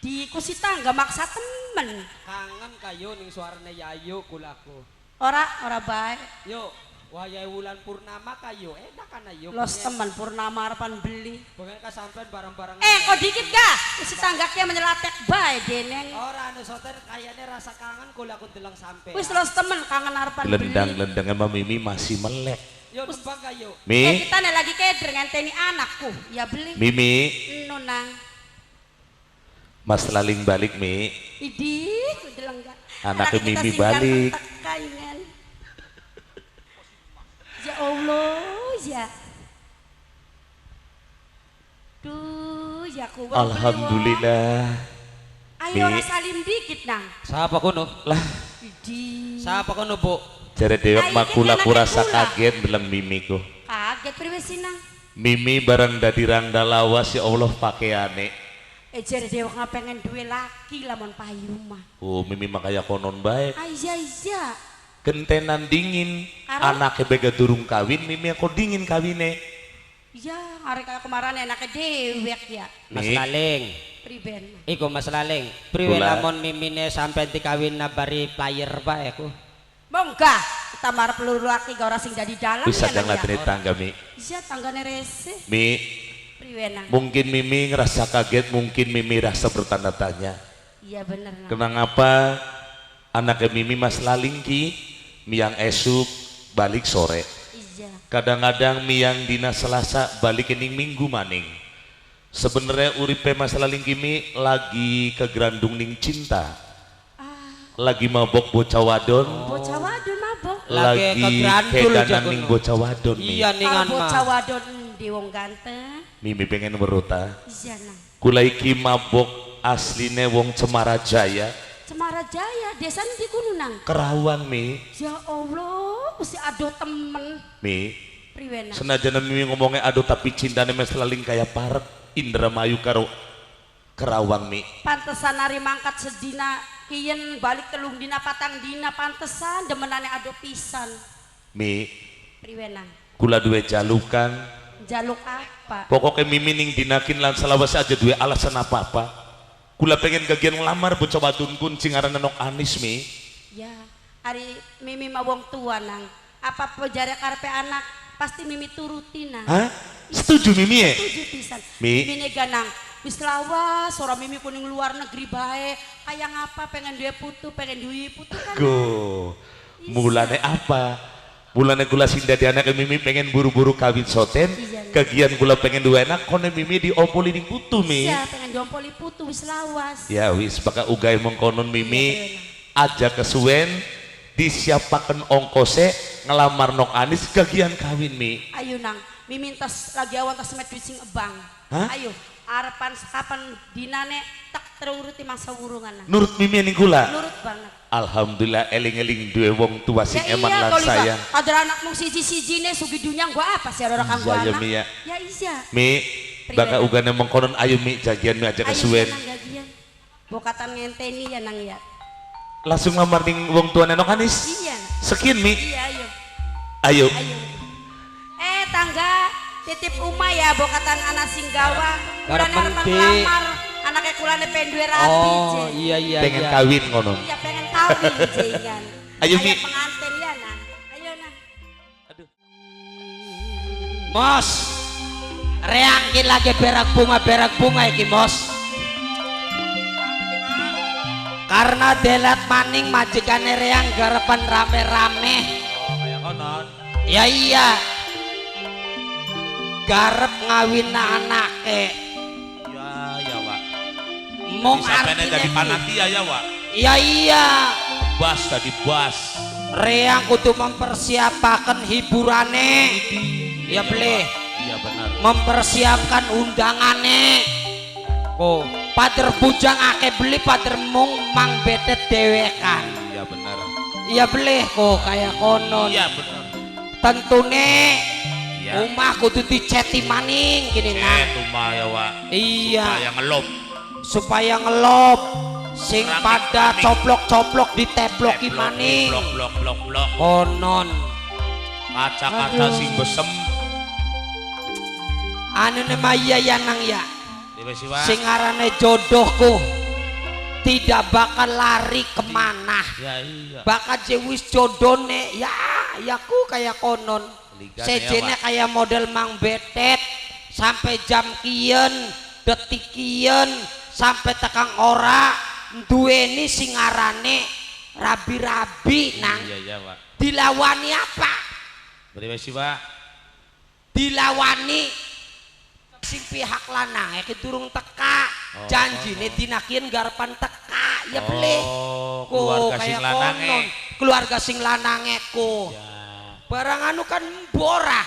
[SPEAKER 6] Di ku si tangga maksa temen.
[SPEAKER 3] Kangen kayo ning suarane Yayu kulaku.
[SPEAKER 6] Ora, ora bae.
[SPEAKER 3] Yo. Wayai wulan purnama kayo enak kan ayo.
[SPEAKER 6] Los teman purnama harapan beli.
[SPEAKER 3] Pengen kasampean bareng-bareng.
[SPEAKER 6] Kok dikit gak? Si tanggaknya menyelatek bae deneng.
[SPEAKER 3] Ora anu soten kayane rasa kangen kula aku deleng sampe.
[SPEAKER 6] Wis los temen kangen harapan beli.
[SPEAKER 1] Lendang-lendangnya Mami Mimi masih melek.
[SPEAKER 3] Yo nembang kayo.
[SPEAKER 1] Mi.
[SPEAKER 6] Kita nih lagi keder ngenteni anakku. Ya beli.
[SPEAKER 1] Mimi.
[SPEAKER 6] Nunang.
[SPEAKER 1] Mas Laling balik Mi.
[SPEAKER 6] Idi, deleng gak.
[SPEAKER 1] Anaknya Mimi balik.
[SPEAKER 6] Ya Allah, ya. Duh, ya ku.
[SPEAKER 1] Alhamdulillah.
[SPEAKER 6] Ayo ora salim dikit nang.
[SPEAKER 3] Sapa kono?
[SPEAKER 1] Lah.
[SPEAKER 6] Idi.
[SPEAKER 3] Sapa kono, Bu?
[SPEAKER 1] Jare dewek makula ku rasa kaget beleng Mimiku.
[SPEAKER 6] Kaget priwe sih nang?
[SPEAKER 1] Mimi bareng dadi rangda lawas ya Allah pakaiane.
[SPEAKER 6] Jare dewek pengen duwe laki lamun payu mah.
[SPEAKER 1] Oh, Mimi mah kaya konon bae.
[SPEAKER 6] Ah iya iya.
[SPEAKER 1] Gentenan dingin, anaknya bega durung kawin, Mimi aku dingin kawine.
[SPEAKER 6] Iya, hari kayak kemarin enaknya dewek ya.
[SPEAKER 3] Mas Laling.
[SPEAKER 6] Priben.
[SPEAKER 3] Iku Mas Laling, priwe lamun Mimine sampai dikawin nabari player bae aku.
[SPEAKER 6] Mongga, kita marah peluru laki gak orang sing jadi dalam.
[SPEAKER 1] Bisa jangan ngatri tangga Mi.
[SPEAKER 6] Iya, tanggane rese.
[SPEAKER 1] Mi.
[SPEAKER 6] Priwen.
[SPEAKER 1] Mungkin Mimi ngerasa kaget, mungkin Mimi rasa bertanda tanya.
[SPEAKER 6] Iya bener.
[SPEAKER 1] Kenapa anaknya Mimi Mas Laling ki? Miang esuk balik sore.
[SPEAKER 6] Iya.
[SPEAKER 1] Kadang-kadang miang dina Selasa balik kening Minggu maning. Sebenarnya uripe Mas Laling kimi lagi kegerandung ning cinta. Lagi mabok bocah wadon.
[SPEAKER 6] Bocah wadon mabok.
[SPEAKER 1] Lagi kedanan ning bocah wadon.
[SPEAKER 3] Iya ningan mah.
[SPEAKER 6] Bocah wadon di wong ganteng.
[SPEAKER 1] Mimi pengen weruta.
[SPEAKER 6] Iya nang.
[SPEAKER 1] Kula iki mabok asline wong Cemara Jaya.
[SPEAKER 6] Cemara Jaya, desa di kuno nang.
[SPEAKER 1] Kerawang Mi.
[SPEAKER 6] Ya Allah, mesti adoh temen.
[SPEAKER 1] Mi.
[SPEAKER 6] Priwena.
[SPEAKER 1] Senajan Mimi ngomongnya adoh tapi cintane Mas Laling kayak parek Indramayu karo Kerawang Mi.
[SPEAKER 6] Pantesan hari mangkat sedina kiyen balik telung dina patang dina pantesan demenane adoh pisan.
[SPEAKER 1] Mi.
[SPEAKER 6] Priwena.
[SPEAKER 1] Kula duwe jalukan.
[SPEAKER 6] Jaluk apa?
[SPEAKER 1] Pokoknya Mimi ning dinakin lan selawase aja duwe alasan apa-apa. Kula pengen gagian ngelamar bocah wadon kun sing aran Nok Anis Mi.
[SPEAKER 6] Ya, ari Mimi mah wong tua nang. Apa pejare karepe anak pasti Mimi turuti nang.
[SPEAKER 1] Hah? Setuju Mimi ya?
[SPEAKER 6] Setuju pisan.
[SPEAKER 1] Mi.
[SPEAKER 6] Mimi ganang wis lawas ora Mimi kuning luar negeri bae. Kayak ngapa pengen duwe putu, pengen duwe putu kan.
[SPEAKER 1] Go. Mulane apa? Mulane kula sing dadi anak Mimi pengen buru-buru kawin soten.
[SPEAKER 6] Iya,
[SPEAKER 1] kegian kula pengen duwe anak kone Mimi diompoli ning putu Mi.
[SPEAKER 6] Iya, pengen diompoli putu wis lawas.
[SPEAKER 1] Ya wis baka ugae mengkonon Mimi
[SPEAKER 6] iya,
[SPEAKER 1] aja kesuwen disiapaken ongkose ngelamar Nok Anis kegian kawin Mi.
[SPEAKER 6] Ayo nang, Mimi tas lagi awan tas met duit sing ebang.
[SPEAKER 1] Hah?
[SPEAKER 6] Ayo, arepan sekapan dinane tak teruruti mangsa wurungan nang.
[SPEAKER 1] Nurut Mimi ning kula.
[SPEAKER 6] Nurut banget.
[SPEAKER 1] Alhamdulillah eling-eling duwe wong tua sing
[SPEAKER 6] ya
[SPEAKER 1] eman
[SPEAKER 6] iya,
[SPEAKER 1] lan sayang.
[SPEAKER 6] Kadar anakmu siji-sijine sugi dunya gua apa sih ora kanggo
[SPEAKER 1] iya,
[SPEAKER 6] anak.
[SPEAKER 1] Mi, ya.
[SPEAKER 6] Ya iya.
[SPEAKER 1] Mi, baka ugane mengkonon ayo Mi jagian Mi aja kesuwen.
[SPEAKER 6] Ayo bokatan ngenteni ya nang ya.
[SPEAKER 1] Langsung lamar ning wong tuane Nok Anis.
[SPEAKER 6] Iya.
[SPEAKER 1] Sekian Mi.
[SPEAKER 6] Iya ayo.
[SPEAKER 1] Ayo.
[SPEAKER 6] Ayo. Tangga titip umah ya bokatan anak sing gawa. Kulane arep ngelamar anaknya kulane pengen duwe rabi.
[SPEAKER 3] Oh iya iya.
[SPEAKER 1] Pengen
[SPEAKER 3] iya.
[SPEAKER 1] Kawin ngono.
[SPEAKER 6] Iya pengen kawin jengan.
[SPEAKER 1] Ayo Mi.
[SPEAKER 6] Pengantin ya nang. Ayo nang.
[SPEAKER 1] Aduh.
[SPEAKER 3] Mos. Reangkin lagi berak bunga iki Mos. Karena delat maning majikane reang garapan rame-rame.
[SPEAKER 5] Oh kaya konon.
[SPEAKER 3] Ya iya. Garep ngawina anake.
[SPEAKER 5] Ya ya Wak.
[SPEAKER 3] Mong
[SPEAKER 1] artine jadi panitia ya Wak.
[SPEAKER 3] Ya iya.
[SPEAKER 1] Bas tadi bas.
[SPEAKER 3] Reang kudu mempersiapkan hiburane. Ya boleh.
[SPEAKER 5] Iya benar.
[SPEAKER 3] Mempersiapkan undangane. Ko pater bujang ake beli pater mung mang betet dewekan.
[SPEAKER 1] Iya benar.
[SPEAKER 3] Iya boleh kok kayak konon.
[SPEAKER 5] Iya benar.
[SPEAKER 3] Tentune
[SPEAKER 5] ya.
[SPEAKER 3] Umah kudu diceti maning gini nang.
[SPEAKER 5] Umah ya Wak.
[SPEAKER 3] Iya.
[SPEAKER 5] Supaya ngelob.
[SPEAKER 3] Supaya ngelob. Sing pada coplok-coplok diteploki maning.
[SPEAKER 5] Blok blok blok blok.
[SPEAKER 3] Konon.
[SPEAKER 5] Kaca-kaca sing besem.
[SPEAKER 3] Anu nema iya ya nang ya. Sing arane jodohku tidak bakal lari kemana.
[SPEAKER 5] Ya iya.
[SPEAKER 3] Bakal jewis jodone ya ya ku kayak konon. Sejene
[SPEAKER 5] ya,
[SPEAKER 3] kayak model mang betet sampai jam kian detik kian sampai tekang ora duweni sing arane rabi-rabi nang.
[SPEAKER 5] Iya, iya, Pak.
[SPEAKER 3] Dilawani apa?
[SPEAKER 5] Beri sih, Pak.
[SPEAKER 3] Dilawani sing pihak lanang iki durung teka.
[SPEAKER 5] Oh,
[SPEAKER 3] janjine dinakian garapan teka ya beli.
[SPEAKER 5] Oh, keluarga sing lanange.
[SPEAKER 3] Keluarga sing lanange ku.
[SPEAKER 5] Ya.
[SPEAKER 3] Barang anu kan borah.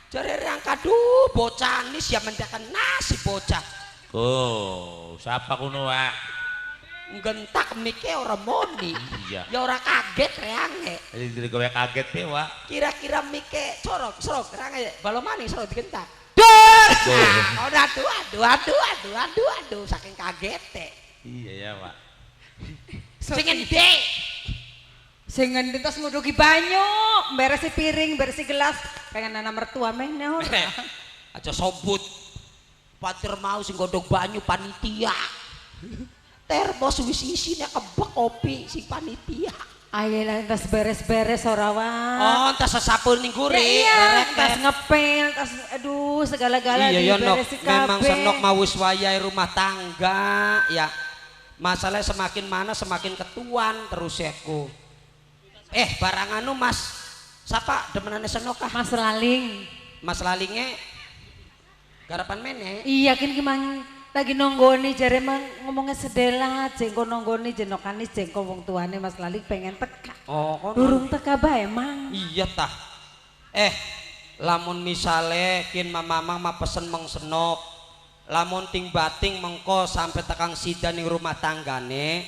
[SPEAKER 3] Jare reang kaduh bocah anis ya mendakan nasi bocah.
[SPEAKER 5] Oh, siapa kuno, Pak?
[SPEAKER 3] Gentak mike ora moni.
[SPEAKER 5] Iya.
[SPEAKER 3] Ya ora kaget reange.
[SPEAKER 5] Jadi kowe kaget pe, Wak.
[SPEAKER 3] Kira-kira mike corok sorok reange balo maning sorok digentak. Dur. Oh, aduh aduh aduh aduh aduh aduh saking kagete.
[SPEAKER 5] Iya ya, Pak.
[SPEAKER 3] Sing endi?
[SPEAKER 4] Sing ngendi terus nguduki banyu, beresi piring, beresi gelas, pengen anak mertua meh ora.
[SPEAKER 3] Aja sobut. Patir mau sing godhog banyu panitia. Termos wis isine kebek kopi sing panitia.
[SPEAKER 4] Ayo lah tas beres-beres ora Wak.
[SPEAKER 3] Oh, tas sesapur ning guri.
[SPEAKER 4] Ya, iya, tas ngepel, tas aduh segala-gala
[SPEAKER 3] iya,
[SPEAKER 4] diberesi kabeh.
[SPEAKER 3] Memang senok mau wis wayahe rumah tangga ya. Masalahnya semakin mana semakin ketuan terus aku. Barang anu Mas, siapa demenane senok ah?
[SPEAKER 4] Mas Laling.
[SPEAKER 3] Mas Lalinge garapan mene.
[SPEAKER 4] Iya kin gimana lagi nonggoni jare mang ngomongnya sedela jengko nonggoni jenokane jengko wong tuane Mas Laling pengen teka.
[SPEAKER 3] Oh, kono.
[SPEAKER 4] Durung teka bae mang.
[SPEAKER 3] Iya tah. Lamun misale kin mamamang mah pesen meng senok. Lamun ting bating mengko sampai tekang sida ning rumah tanggane,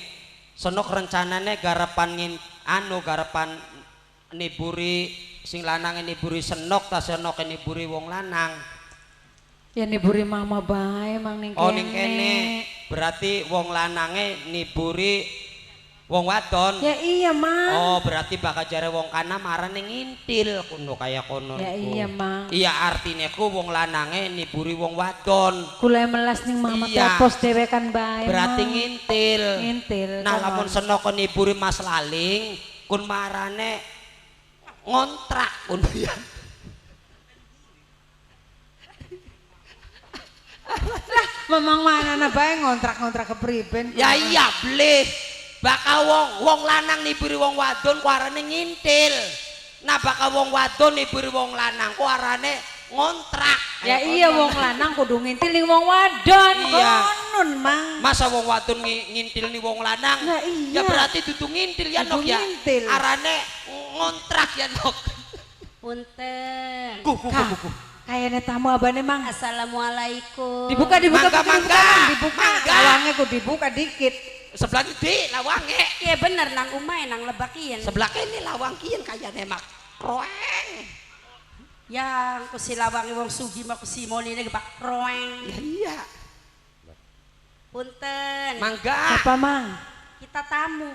[SPEAKER 3] senok rencanane garapan anu garapan niburi sing lanang niburi senok ta senok niburi wong lanang.
[SPEAKER 4] Ya niburi mama bae mang ning kene.
[SPEAKER 3] Oh ning kene. Berarti wong lanange niburi Wong wadon.
[SPEAKER 4] Ya iya, Mang.
[SPEAKER 3] Oh, berarti bakal jare wong kana marane ngintil kono kaya kono.
[SPEAKER 4] Ya iya, Mang.
[SPEAKER 3] Iya artine ku wong lanange niburi wong wadon.
[SPEAKER 4] Kula melas ning Mama
[SPEAKER 3] iya.
[SPEAKER 4] Tepos dhewekan bae.
[SPEAKER 3] Berarti ngintil.
[SPEAKER 4] Ngintil.
[SPEAKER 3] Nah, lamun senoko niburi Mas Laling, kun marane ngontrak kun ya.
[SPEAKER 4] Lah, memang manana bae ngontrak-ngontrak kepriben.
[SPEAKER 3] Ya iya, bleh. Bakal wong lanang niburi wong wadon ku arane ngintil. Nah bakal wong wadon niburi wong lanang ku arane ngontrak.
[SPEAKER 4] Ya iya wong lanang kudu ngintil ning wong wadon.
[SPEAKER 3] Iya.
[SPEAKER 4] Konon, Mang.
[SPEAKER 3] Masa wong wadon ngintil ning wong lanang?
[SPEAKER 4] Nah, iya.
[SPEAKER 3] Ya berarti dudu ngintil ya Nok ya.
[SPEAKER 4] Ngintil.
[SPEAKER 3] Arane ngontrak ya Nok.
[SPEAKER 6] Punten.
[SPEAKER 3] Ku.
[SPEAKER 4] Kayaknya tamu abane, Mang.
[SPEAKER 6] Assalamualaikum.
[SPEAKER 4] Dibuka dibuka
[SPEAKER 3] mangga,
[SPEAKER 4] dibuka,
[SPEAKER 3] mangga.
[SPEAKER 4] Dibuka.
[SPEAKER 3] Mangga.
[SPEAKER 4] Lawangnya ku dibuka dikit.
[SPEAKER 3] Sebelah di lawange.
[SPEAKER 6] Iya bener nang umae nang lebakian.
[SPEAKER 3] Sebelah kene lawang kiyen kayane mak roeng.
[SPEAKER 6] Yang ku si lawange wong sugi mah ku si moline gebak roeng.
[SPEAKER 3] Ya iya.
[SPEAKER 6] Punten.
[SPEAKER 3] Mangga.
[SPEAKER 4] Apa, Mang?
[SPEAKER 6] Kita tamu.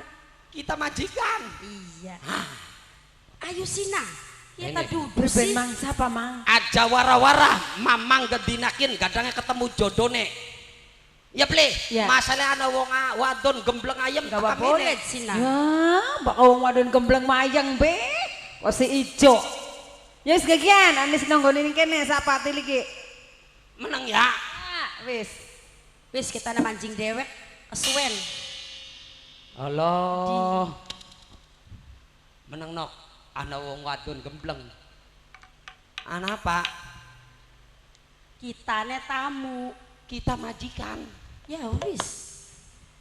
[SPEAKER 3] Kita majikan.
[SPEAKER 6] Iya. Hah. Ayo sina. Kita duduk
[SPEAKER 4] sih. Mang siapa, Mang?
[SPEAKER 3] Aja wara-wara, mamang gedinakin gadangnya ketemu jodone. Ya ple,
[SPEAKER 4] ya.
[SPEAKER 3] Masalah ana wong wadon gembleng ayam
[SPEAKER 6] gawa bolet sina.
[SPEAKER 4] Ya, bakal wong wadon gembleng mayang be. Kok si ijo. Ya wis gegian, anis nonggone ning kene sapa iki.
[SPEAKER 3] Meneng ya.
[SPEAKER 4] Wis.
[SPEAKER 6] Wis kita na mancing dewek kesuwen.
[SPEAKER 3] Allah. Meneng nok, ana wong wadon gembleng. Ana apa?
[SPEAKER 6] Kitane tamu.
[SPEAKER 3] Kita majikan.
[SPEAKER 6] Ya wis.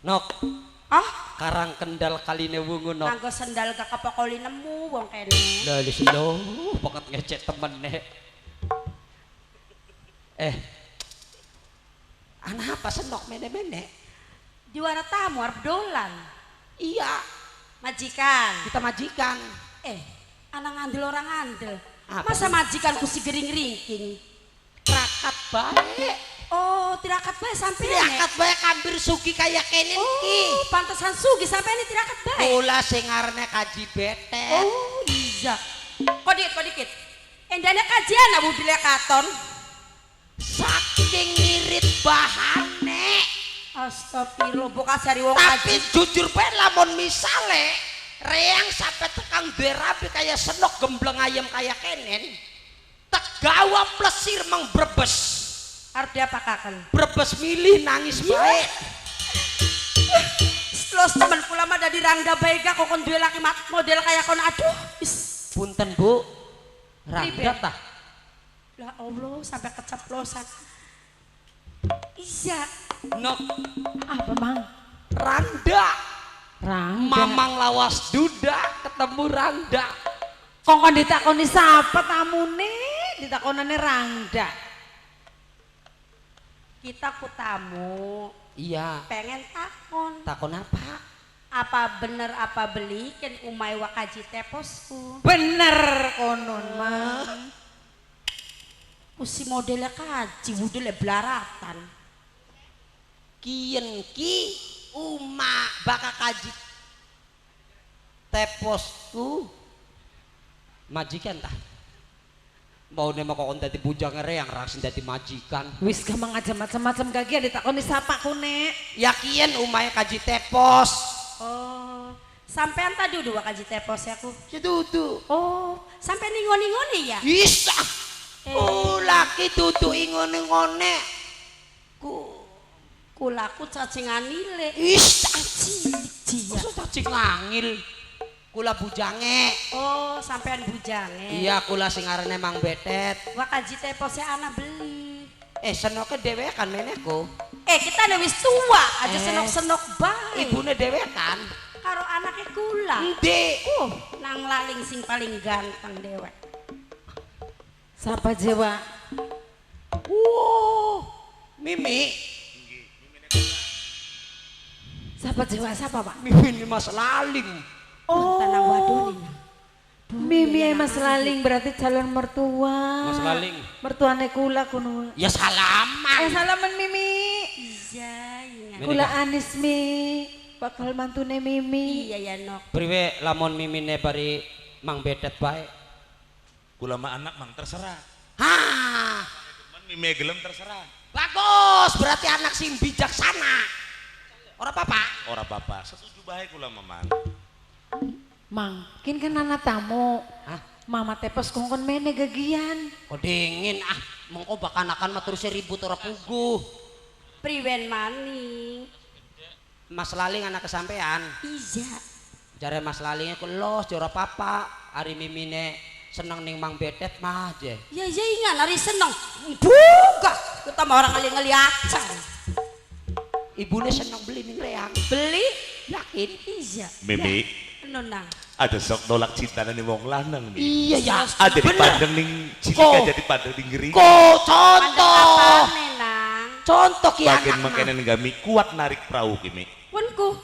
[SPEAKER 3] Nok.
[SPEAKER 6] Ah,
[SPEAKER 3] karang kendal kaline wungu nok.
[SPEAKER 6] Nganggo sendal gak kepokoli nemu wong kene.
[SPEAKER 3] Lah wis lho, poket ngecek temene. Ana apa senok mene-mene?
[SPEAKER 6] Juara tamu arep dolan.
[SPEAKER 3] Iya,
[SPEAKER 6] majikan.
[SPEAKER 3] Kita majikan.
[SPEAKER 6] Ana ngandel orang ngandel. Masa majikan ku si gering ringking?
[SPEAKER 3] Tirakat bae.
[SPEAKER 6] Oh, tirakat bae sampean.
[SPEAKER 3] Tirakat bae kambir sugi kaya kene iki.
[SPEAKER 6] Oh, pantesan sugi sampean ini tirakat bae.
[SPEAKER 3] Kula sing arane kaji betet.
[SPEAKER 6] Oh, iya. Kok dikit. Endane kajian abu bile katon.
[SPEAKER 3] Saking ngirit bahane.
[SPEAKER 6] Astagfirullah, buka sari wong kaji.
[SPEAKER 3] Tapi jujur bae lamun misale reang sampai tekang duwe rabi kaya senok gembleng ayam kaya kenen. Tegawa plesir meng Brebes.
[SPEAKER 6] Arep diapakaken?
[SPEAKER 3] Brebes milih nangis bae.
[SPEAKER 6] Los temen kula mah dadi rangda bae gak kok kon duwe laki model kaya kon aduh. Is.
[SPEAKER 3] Punten Bu. Rangda tah?
[SPEAKER 6] Lah Allah sampai keceplosan. Iya.
[SPEAKER 3] Nok.
[SPEAKER 4] Apa Mang?
[SPEAKER 3] Rangda.
[SPEAKER 4] Rangda.
[SPEAKER 3] Mamang lawas duda ketemu rangda.
[SPEAKER 4] Kongkon ditakoni sapa tamune? Ditakonane rangda.
[SPEAKER 6] Kita ku tamu.
[SPEAKER 3] Iya.
[SPEAKER 6] Pengen takon.
[SPEAKER 3] Takon apa?
[SPEAKER 6] Apa bener apa beli ken umai wakaji teposku.
[SPEAKER 4] Bener konon Mang.
[SPEAKER 6] Kusi modelnya kaji modelnya belaratan.
[SPEAKER 3] Kien ki uma baka kaji teposku majikan tah. Mau nema kok dadi bujang reang rasin dadi majikan.
[SPEAKER 4] Wis gampang aja macam-macam gagian ditakoni sapa ku nek.
[SPEAKER 3] Yakin umae kaji tepos.
[SPEAKER 6] Oh, sampean tadi udah kaji tepos ya ku?
[SPEAKER 3] Ya dudu.
[SPEAKER 6] Oh, sampean ingoni-ngoni ya?
[SPEAKER 3] Bisa. Oh, laki dudu ingoni-ngone. Ku
[SPEAKER 6] kulaku cacing anile.
[SPEAKER 3] Is,
[SPEAKER 6] cilik.
[SPEAKER 3] Kok cacing angil? Kula bujange.
[SPEAKER 6] Oh, sampean bujange.
[SPEAKER 3] Iya, kula sing arane Mang Betet.
[SPEAKER 6] Wah, kaji tepose ana beli.
[SPEAKER 3] Senoke dhewekan meneku.
[SPEAKER 6] Kita wis tua, aja senok-senok bae.
[SPEAKER 3] Ibune dhewekan.
[SPEAKER 6] Karo anake kula.
[SPEAKER 3] Endi?
[SPEAKER 6] Nang laling sing paling ganteng dewek.
[SPEAKER 4] Sapa Jawa?
[SPEAKER 3] Wow, Mimi.
[SPEAKER 4] Sapa Jawa sapa, Pak?
[SPEAKER 3] Mimi Mas Laling.
[SPEAKER 4] Oh,
[SPEAKER 6] wadon
[SPEAKER 4] Mimi Mas Laling berarti calon mertua.
[SPEAKER 3] Mas Laling.
[SPEAKER 4] Mertuane kula kuno.
[SPEAKER 3] Ya salaman.
[SPEAKER 4] Salaman Mimi.
[SPEAKER 6] Iya, iya.
[SPEAKER 4] Kula Anis Mi. bakal mantune Mimi.
[SPEAKER 6] Iya ya Nok.
[SPEAKER 3] Priwe lamun Mimine bari Mang Betet bae.
[SPEAKER 1] Kula mah anak mang terserah.
[SPEAKER 3] Hah.
[SPEAKER 1] Mimi gelem terserah.
[SPEAKER 3] Bagus, berarti anak sing bijaksana. Ora apa-apa.
[SPEAKER 1] Ora apa-apa. Setuju bae kula mah Mang.
[SPEAKER 4] Mang, kin kan ana tamu.
[SPEAKER 3] Hah?
[SPEAKER 4] Mama tepes kongkon mene gegian.
[SPEAKER 3] Kok dingin ah, mengko bakanakan mah terus ribut ora puguh.
[SPEAKER 6] Priwen maning.
[SPEAKER 3] Mas Laling anak kesampean.
[SPEAKER 6] Iya.
[SPEAKER 3] Jare Mas Lalingnya ku los ora apa-apa. Ari Mimine seneng ning Mang Betet mah je.
[SPEAKER 6] Ya ya ingan ari seneng. Buka, kita mah orang ngali-ngali acan.
[SPEAKER 3] Ibune seneng beli ning reang.
[SPEAKER 6] Beli?
[SPEAKER 3] Yakin?
[SPEAKER 6] Iya.
[SPEAKER 1] Mimi.
[SPEAKER 6] Nonang.
[SPEAKER 1] Ada sok nolak cintane ning wong lanang nih.
[SPEAKER 3] Iya ya.
[SPEAKER 1] Ada dipandang ning cilika jadi pandang ning ngeri.
[SPEAKER 3] Ko contoh. Contoh ki
[SPEAKER 1] anak. Bagian mangkene gami kuat narik perahu ki Mi.
[SPEAKER 6] Wenku.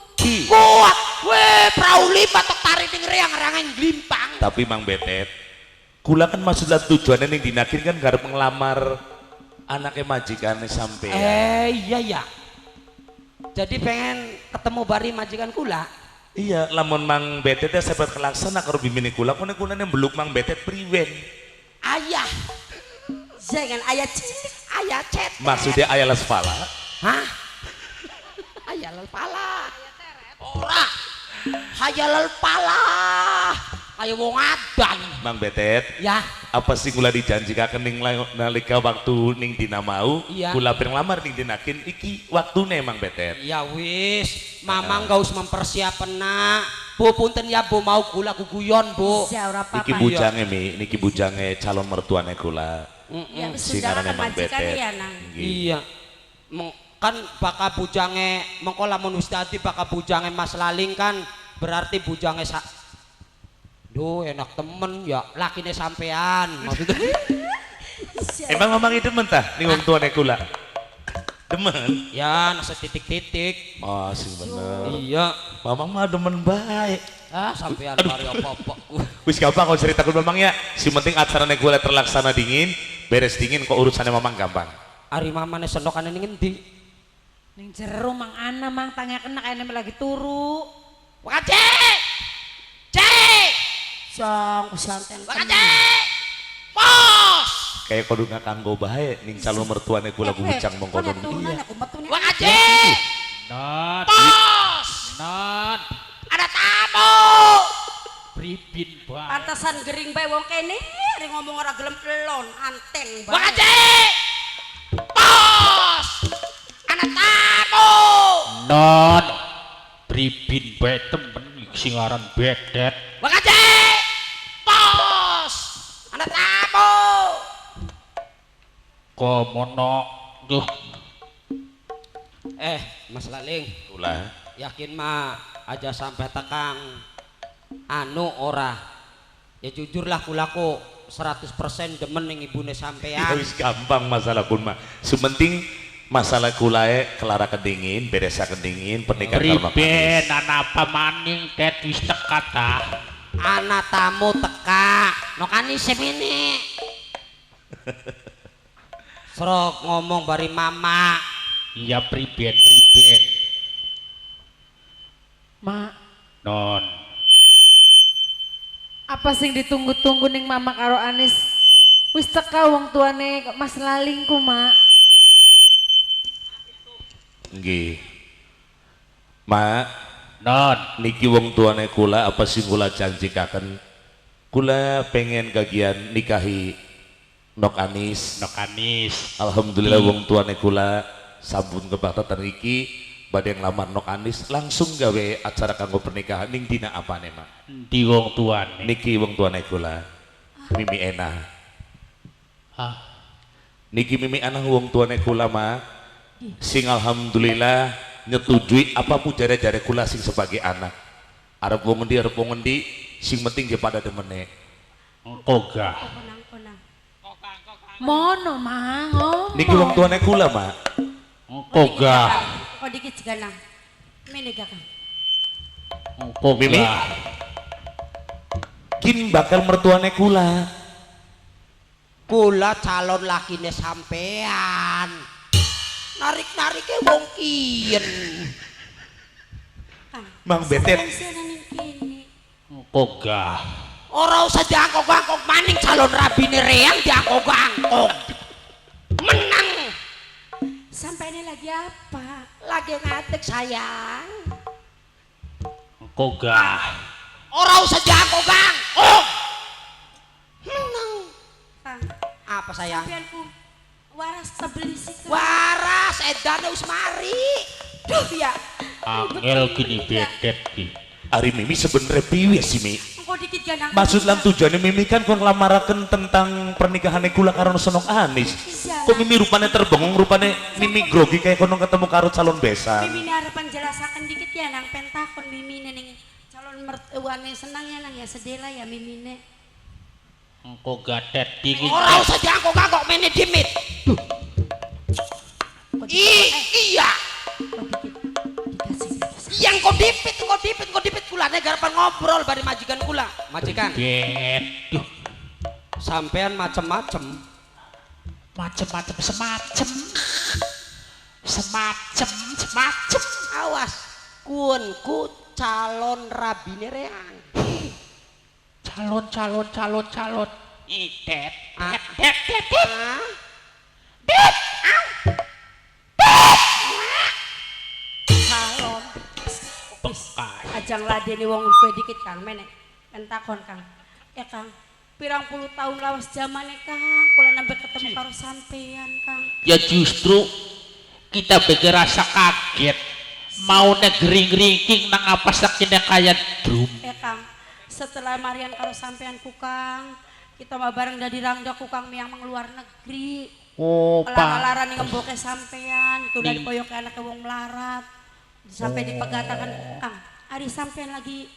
[SPEAKER 3] Kuat. Weh, perahu lima tok tarik ning reang rangan glimpang.
[SPEAKER 1] Tapi Mang Betet, kula kan maksudnya tujuannya ning dinakin kan garep ngelamar anaknya majikane sampean.
[SPEAKER 3] Iya ya. Jadi pengen ketemu bari majikan kula.
[SPEAKER 1] Iya, lamun Mang Betet ya sebat kelaksana karo bimine kula, kone kulane beluk Mang Betet priwen.
[SPEAKER 3] Ayah.
[SPEAKER 6] Jangan ayah cilik,
[SPEAKER 3] ayah cet.
[SPEAKER 1] Maksudnya ayah lasfala?
[SPEAKER 3] Hah? Ayah lasfala. Ora. Ayah lasfala. Kayak wong adan.
[SPEAKER 1] Mang Betet.
[SPEAKER 3] Ya.
[SPEAKER 1] Apa sih kula dijanjikaken ning nalika waktu ning dina mau?
[SPEAKER 3] Iya.
[SPEAKER 1] Kula pengen lamar ning dinakin iki waktune Mang Betet.
[SPEAKER 3] Ya wis, Mamang gak usah mempersiapkan nak. Bu punten ya Bu mau kula guguyon Bu.
[SPEAKER 6] Ya ora apa-apa.
[SPEAKER 1] Iki bujange Mi, niki bujange calon mertuane kula.
[SPEAKER 6] Ya wis sudah
[SPEAKER 1] Mang Betet.
[SPEAKER 6] Ya, Nang.
[SPEAKER 3] Iya. Kan bakal bujange mengko lamun wis dadi bakal bujange Mas Laling kan berarti bujange sak. Duh enak temen ya lakine sampean maksudnya.
[SPEAKER 1] Emang mamang itu mentah nih wong tuane kula. Demen?
[SPEAKER 3] Ya nasa titik-titik.
[SPEAKER 1] Oh sing bener.
[SPEAKER 3] Iya.
[SPEAKER 1] Mamang mah demen baik.
[SPEAKER 3] Ah sampean mari apa-apa.
[SPEAKER 1] Wis gampang kalau ceritaku mamang ya. Si penting acarane kula terlaksana dingin, beres dingin kok urusannya mamang gampang.
[SPEAKER 3] Ari mamane sendokane ning endi?
[SPEAKER 4] Ning jero Mang ana Mang tanya kena kayane lagi turu.
[SPEAKER 3] Wakace! Cek!
[SPEAKER 6] Song santen.
[SPEAKER 3] Pos.
[SPEAKER 1] Kayak kudu ngakanggo bae ning calon mertuane kula bujang mongko iya.
[SPEAKER 3] Wakace.
[SPEAKER 5] Non.
[SPEAKER 3] Pos.
[SPEAKER 5] Non.
[SPEAKER 3] Ada tamu.
[SPEAKER 5] Pripin bae.
[SPEAKER 6] Pantesan gering bae wong kene ring ngomong ora gelem elon anteng bae.
[SPEAKER 3] Wakace. Pos. Ada tamu.
[SPEAKER 5] Non. Pripin bae temen sing aran Betet.
[SPEAKER 3] Wakace. Pos. Ana tamu.
[SPEAKER 5] Komono. Duh.
[SPEAKER 3] Mas Laling.
[SPEAKER 1] Kula.
[SPEAKER 3] Yakin mah aja sampai tekang anu ora. Ya jujurlah kulaku 100% demen ning ibune sampean.
[SPEAKER 1] Ya wis gampang masalah kun mah. Sementing masalah kulae kelara kedingin, beresa kedingin, pernikahan karo
[SPEAKER 5] Priben ana apa maning tet wis teka ta.
[SPEAKER 3] Ana tamu teka, nokani semene. Serok ngomong bari mama.
[SPEAKER 5] Iya priben priben.
[SPEAKER 4] Mak.
[SPEAKER 5] Non.
[SPEAKER 4] Apa sing ditunggu-tunggu ning mama karo Anis? Wis teka wong tuane Mas Lalingku, Mak.
[SPEAKER 1] Nggih. Mak.
[SPEAKER 5] Non.
[SPEAKER 1] Niki wong tuane kula apa sing kula janjikaken? Kula pengen gagian nikahi Nok Anis.
[SPEAKER 5] Nok Anis.
[SPEAKER 1] Alhamdulillah wong tuane kula sampun kebakta niki badhe nglamar Nok Anis langsung gawe acara kanggo pernikahan ning dina apane, Mak?
[SPEAKER 5] Di wong tuane.
[SPEAKER 1] Niki wong tuane kula. Mimi Enah.
[SPEAKER 5] Hah.
[SPEAKER 1] Niki Mimi Enah wong tuane kula, Mak. Sing alhamdulillah nyetujui apapun jare-jare kula sing sebagai anak. Arep wong endi arep wong endi sing penting je pada demene.
[SPEAKER 5] Engko gah.
[SPEAKER 4] Mono Mang.
[SPEAKER 1] Niki wong tuane kula, Mak.
[SPEAKER 5] Engko gah.
[SPEAKER 6] Kok dikit juga nang. Mene gak Kang.
[SPEAKER 5] Engko
[SPEAKER 1] Mimi. Kin bakal mertuane kula.
[SPEAKER 3] Kula calon lakine sampean. Narik-narike wong kien.
[SPEAKER 6] Kang.
[SPEAKER 1] Mang Betet.
[SPEAKER 5] Engko gah.
[SPEAKER 3] Ora usah diangkok-angkok maning calon rabine reang diangkok-angkok. Menang.
[SPEAKER 6] Sampai ini lagi apa?
[SPEAKER 3] Lagi ngadeg sayang.
[SPEAKER 5] Engko gah.
[SPEAKER 3] Ora usah diangkok-angkok. Menang.
[SPEAKER 6] Kang.
[SPEAKER 3] Apa sayang?
[SPEAKER 6] Sampeanku waras tebeli sih.
[SPEAKER 3] Waras edane wis mari.
[SPEAKER 6] Duh ya.
[SPEAKER 5] Angel gini bedet ki.
[SPEAKER 1] Ari Mimi sebenarnya piye sih Mi? Maksud lan tujuannya Mimi kan kon lamaraken tentang pernikahannya kula karo Senok Anis. Kok Mimi rupane terbengong, rupane Mimi grogi kayak kono ketemu karo calon besan.
[SPEAKER 6] Mimi harapan jelasaken dikit ya nang pentakon Mimi ning calon mertuane senang ya nang ya sedela ya Mimine.
[SPEAKER 5] Engko gadet dikit.
[SPEAKER 3] Ora usah diangkok-angkok mene dimit. Duh. Iya. Yang kau dipit, kulane garapan ngobrol bari majikan kula. Majikan.
[SPEAKER 5] Duh.
[SPEAKER 3] Sampean macem-macem.
[SPEAKER 5] Macem-macem semacem. Semacem, semacem.
[SPEAKER 3] Awas, kuonku calon rabine reang.
[SPEAKER 5] Calon, calon, calon, calon. Idet, det, det, det, det. Det.
[SPEAKER 6] Calon. Ajang ladeni wong kowe dikit Kang menek entakon Kang. Ya Kang, pirang puluh tahun lawas zamane Kang, kula nembe ketemu karo sampean Kang.
[SPEAKER 5] Ya justru kita bege rasa kaget. Mau negering-ringking nang apa sakine kaya drum.
[SPEAKER 6] Ya Kang, setelah marian karo sampean ku Kang, kita mah bareng dari rangda ku Kang miang meng luar negeri.
[SPEAKER 5] Oh, Pak.
[SPEAKER 6] Lara-larane ngemboke sampean, kudu dipoyoke anake wong melarat. Sampai dipegatakan Kang, ari sampean lagi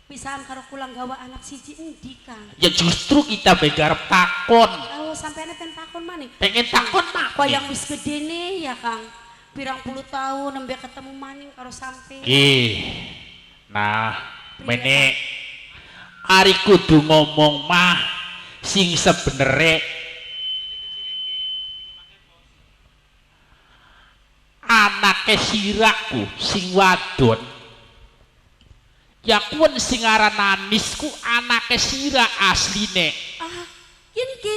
[SPEAKER 6] pisahan karo kula gawa anak siji endi Kang?
[SPEAKER 5] Ya justru kita begarep takon.
[SPEAKER 6] Oh, sampean pengen takon maning.
[SPEAKER 5] Pengen takon maning.
[SPEAKER 6] Koyang wis gedene ya Kang. Pirang puluh tahun nembe ketemu maning karo sampean.
[SPEAKER 5] Nggih. Nah, mene ari kudu ngomong mah sing sebenere anake siraku sing wadon ya kuwen sing aran Anis ku anake sira asline.
[SPEAKER 6] Ah, yen ki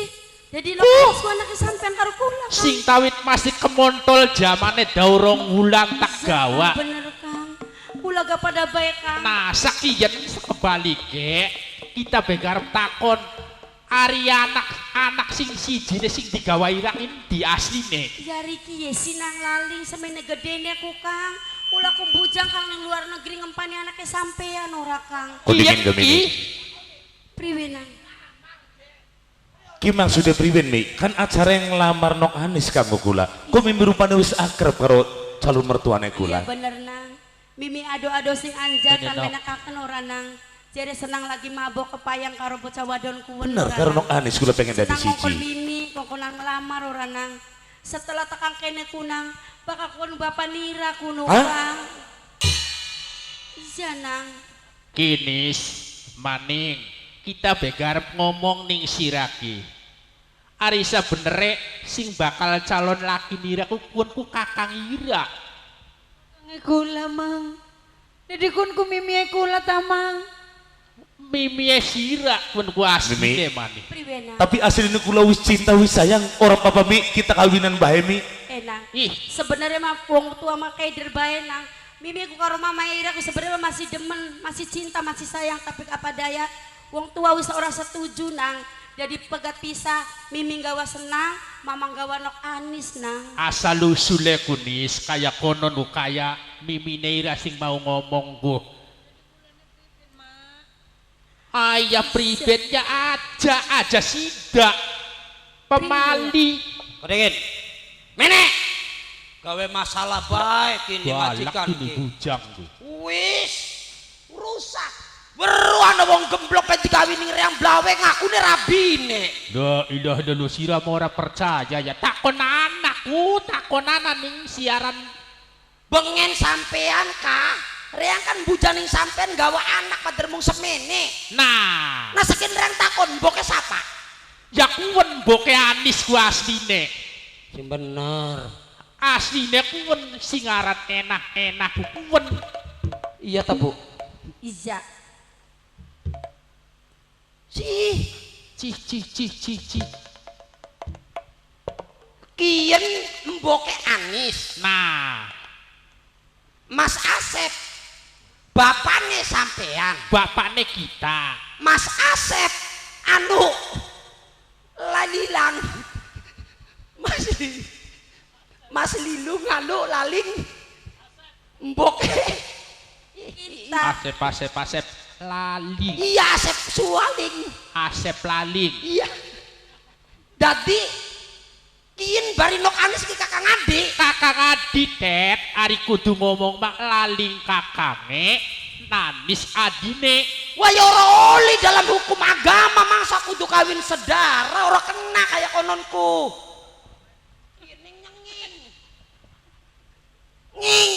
[SPEAKER 6] dadi lho ku anake sampean karo kula Kang.
[SPEAKER 5] Sing tawit masih kemontol jamane daurong wulan tak gawa.
[SPEAKER 6] Bener Kang, kula gak pada bae Kang.
[SPEAKER 5] Nah sakiyen sekebalike kita begarep takon ari anak sing sijine sing digawa irang di asline.
[SPEAKER 6] Ya riki ye sinang laling semene gedene ku Kang. Kula kumbujang Kang ning luar negeri ngempani anake sampean ora Kang.
[SPEAKER 1] Kok dingin gemini?
[SPEAKER 6] Priwe nang?
[SPEAKER 1] Ki maksude priwen Mi? Kan acara yang nglamar Nok Anis kanggo kula. Kok Mimi rupane wis akrab karo calon mertuane kula.
[SPEAKER 6] Iya bener nang. Mimi ado-ado sing anjat menakaken ora nang. Jadi senang lagi mabok kepayang karo bocah wadon kuwen.
[SPEAKER 1] Bener karo Nok Anis kula pengen dadi siji.
[SPEAKER 6] Senang Mimi kongkon ngelamar ora nang. Setelah tekang kene kunang, bakal kuwen bapak nira kuno Kang. Iya nang.
[SPEAKER 5] Kinis maning kita begarep ngomong ning siraki. Arisa benere sing bakal calon laki nira ku kuwen ku Kakang Ira.
[SPEAKER 4] Kula Mang. Dadi kun ku Mimi kula ta Mang.
[SPEAKER 5] Mimi sira pun ku asline mani.
[SPEAKER 1] Tapi asline kula wis cinta wis sayang ora apa-apa Mi, kita kawinan bae Mi.
[SPEAKER 6] Enang. Ih, sebenarnya mah wong tua mah keder bae nang. Mimi ku karo Mama Ira ku sebenarnya masih demen, masih cinta, masih sayang, tapi apa daya wong tua wis ora setuju nang. Jadi pegat pisah, Mimi gawa senang, Mama gawa Nok Anis nang.
[SPEAKER 5] Asal usule kunis kaya kono nu kaya Mimi Ira sing mau ngomong ku. Ayah pribetnya aja sidak pemali.
[SPEAKER 3] Kodengin, menek, gawe masalah baik ini majikan
[SPEAKER 5] ini bujang.
[SPEAKER 3] Wis rusak. Weru ana wong gemblok pengen dikawini reang blawe ngakune rabine.
[SPEAKER 5] La ilaha illallah sira ora percaya ya takon anakku, takon ana ning siaran
[SPEAKER 3] bengen sampean kah? Reang kan bujaning sampean gawa anak pader mung semene.
[SPEAKER 5] Nah,
[SPEAKER 3] nah saking reang takon mboke sapa?
[SPEAKER 5] Ya kuwen mboke Anis ku asline.
[SPEAKER 3] Sing bener.
[SPEAKER 5] Asline kuwen sing aran enak-enak kuwen.
[SPEAKER 3] Iya ta Bu?
[SPEAKER 6] Iya.
[SPEAKER 3] Cih,
[SPEAKER 5] cih cih cih cih cih.
[SPEAKER 3] Kiyen mboke Anis.
[SPEAKER 5] Nah,
[SPEAKER 3] Mas Asep bapane sampean.
[SPEAKER 5] Bapane kita.
[SPEAKER 3] Mas Asep anu lalilang. Mas Lilu nganu laling mboke
[SPEAKER 6] kita.
[SPEAKER 5] Asep Asep Asep lali.
[SPEAKER 3] Iya Asep sualing.
[SPEAKER 5] Asep laling.
[SPEAKER 3] Iya. Dadi kiin bari nok Anis ki kakang adik.
[SPEAKER 5] Kakang adik Tet, ari kudu ngomong mak laling kakange, nanis adine.
[SPEAKER 3] Wah ya ora oli dalam hukum agama masa kudu kawin sedara ora kena kayak kononku. Nging.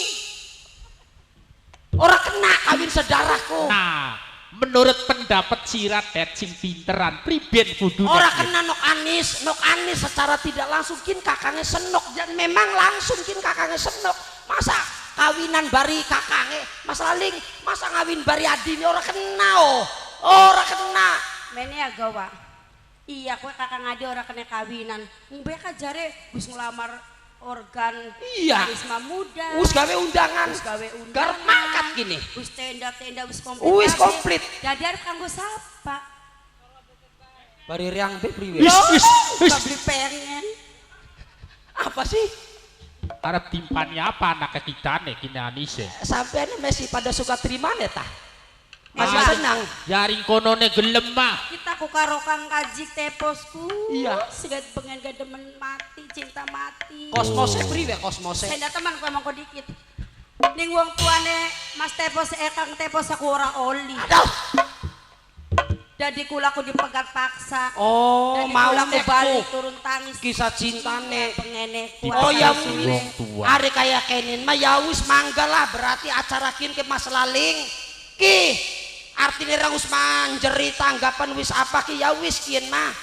[SPEAKER 3] Ora kena kawin sedaraku.
[SPEAKER 5] Nah, menurut pendapat sira Tet sing pinteran priben kudu
[SPEAKER 3] ora kena nok Anis, nok Anis secara tidak langsung kin kakangnya senok dan memang langsung kin kakangnya senok. Masa kawinan bari kakange, Mas Laling, masa ngawin bari adine ora kena oh. Ora kena.
[SPEAKER 6] Mene ya gawa. Iya kowe kakang adi ora kena kawinan. Mbek jare wis nglamar organ
[SPEAKER 3] iya.
[SPEAKER 6] Karisma muda.
[SPEAKER 3] Wis gawe undangan.
[SPEAKER 6] Wis gawe undangan.
[SPEAKER 3] Garep mangkat gini.
[SPEAKER 6] Wis tenda-tenda wis komplit.
[SPEAKER 3] Wis komplit.
[SPEAKER 6] Dadi arep kanggo sapa?
[SPEAKER 3] Bari riang be priwe?
[SPEAKER 5] Wis wis wis
[SPEAKER 6] beli pengen.
[SPEAKER 3] Apa sih?
[SPEAKER 5] Arep timpani apa anake kitane kini Anise?
[SPEAKER 3] Sampean masih pada suka terimane tah? Masih senang.
[SPEAKER 5] Jaring konone gelem mah.
[SPEAKER 6] Kita ku karo Kang Kaji teposku.
[SPEAKER 3] Iya.
[SPEAKER 6] Sigat pengen gak demen mati, cinta mati.
[SPEAKER 3] Kosmose priwe kosmose?
[SPEAKER 6] Senda teman ku emang kok dikit. Ning wong tuane Mas Tepos Kang Tepos aku ora oli.
[SPEAKER 3] Aduh.
[SPEAKER 6] Dadi kula aku dipegat paksa.
[SPEAKER 3] Oh,
[SPEAKER 6] dadi
[SPEAKER 3] mau
[SPEAKER 6] kula aku balik turun tangis.
[SPEAKER 3] Kisah cintane
[SPEAKER 6] pengene
[SPEAKER 3] ku. Oh ya wis. Are kaya kenin mah ya wis mangga lah berarti acara kin ke Mas Laling. Ki artine ra wis manjeri tanggapan wis apa ki ya wis kien mah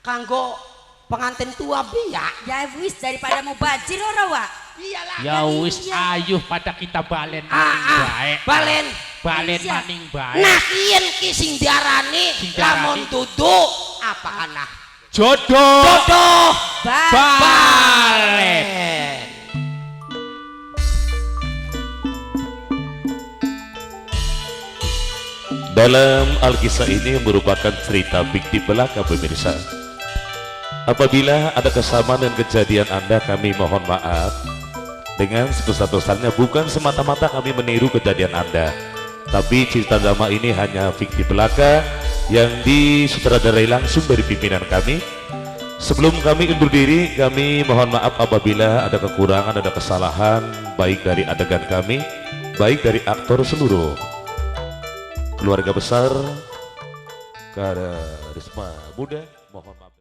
[SPEAKER 3] kanggo pengantin tua bi ya.
[SPEAKER 6] Ya wis daripada mau bajir ora wa.
[SPEAKER 3] Iyalah.
[SPEAKER 5] Ya wis ayuh pada kita balen maning bae.
[SPEAKER 3] Balen
[SPEAKER 5] balen maning bae.
[SPEAKER 3] Nah kien ki sing diarani lamun duduk apa ana?
[SPEAKER 5] Jodoh.
[SPEAKER 3] Jodoh
[SPEAKER 5] balen.
[SPEAKER 1] Dalam Alkisah ini merupakan cerita fiktif belaka pemirsa. Apabila ada kesamaan dan kejadian Anda, kami mohon maaf. Dengan sebesar-besarnya bukan semata-mata kami meniru kejadian Anda, tapi cerita drama ini hanya fiktif belaka yang disutradarai langsung dari pimpinan kami. Sebelum kami undur diri, kami mohon maaf apabila ada kekurangan, ada kesalahan, baik dari adegan kami, baik dari aktor seluruh keluarga besar Karisma Muda, mohon maaf.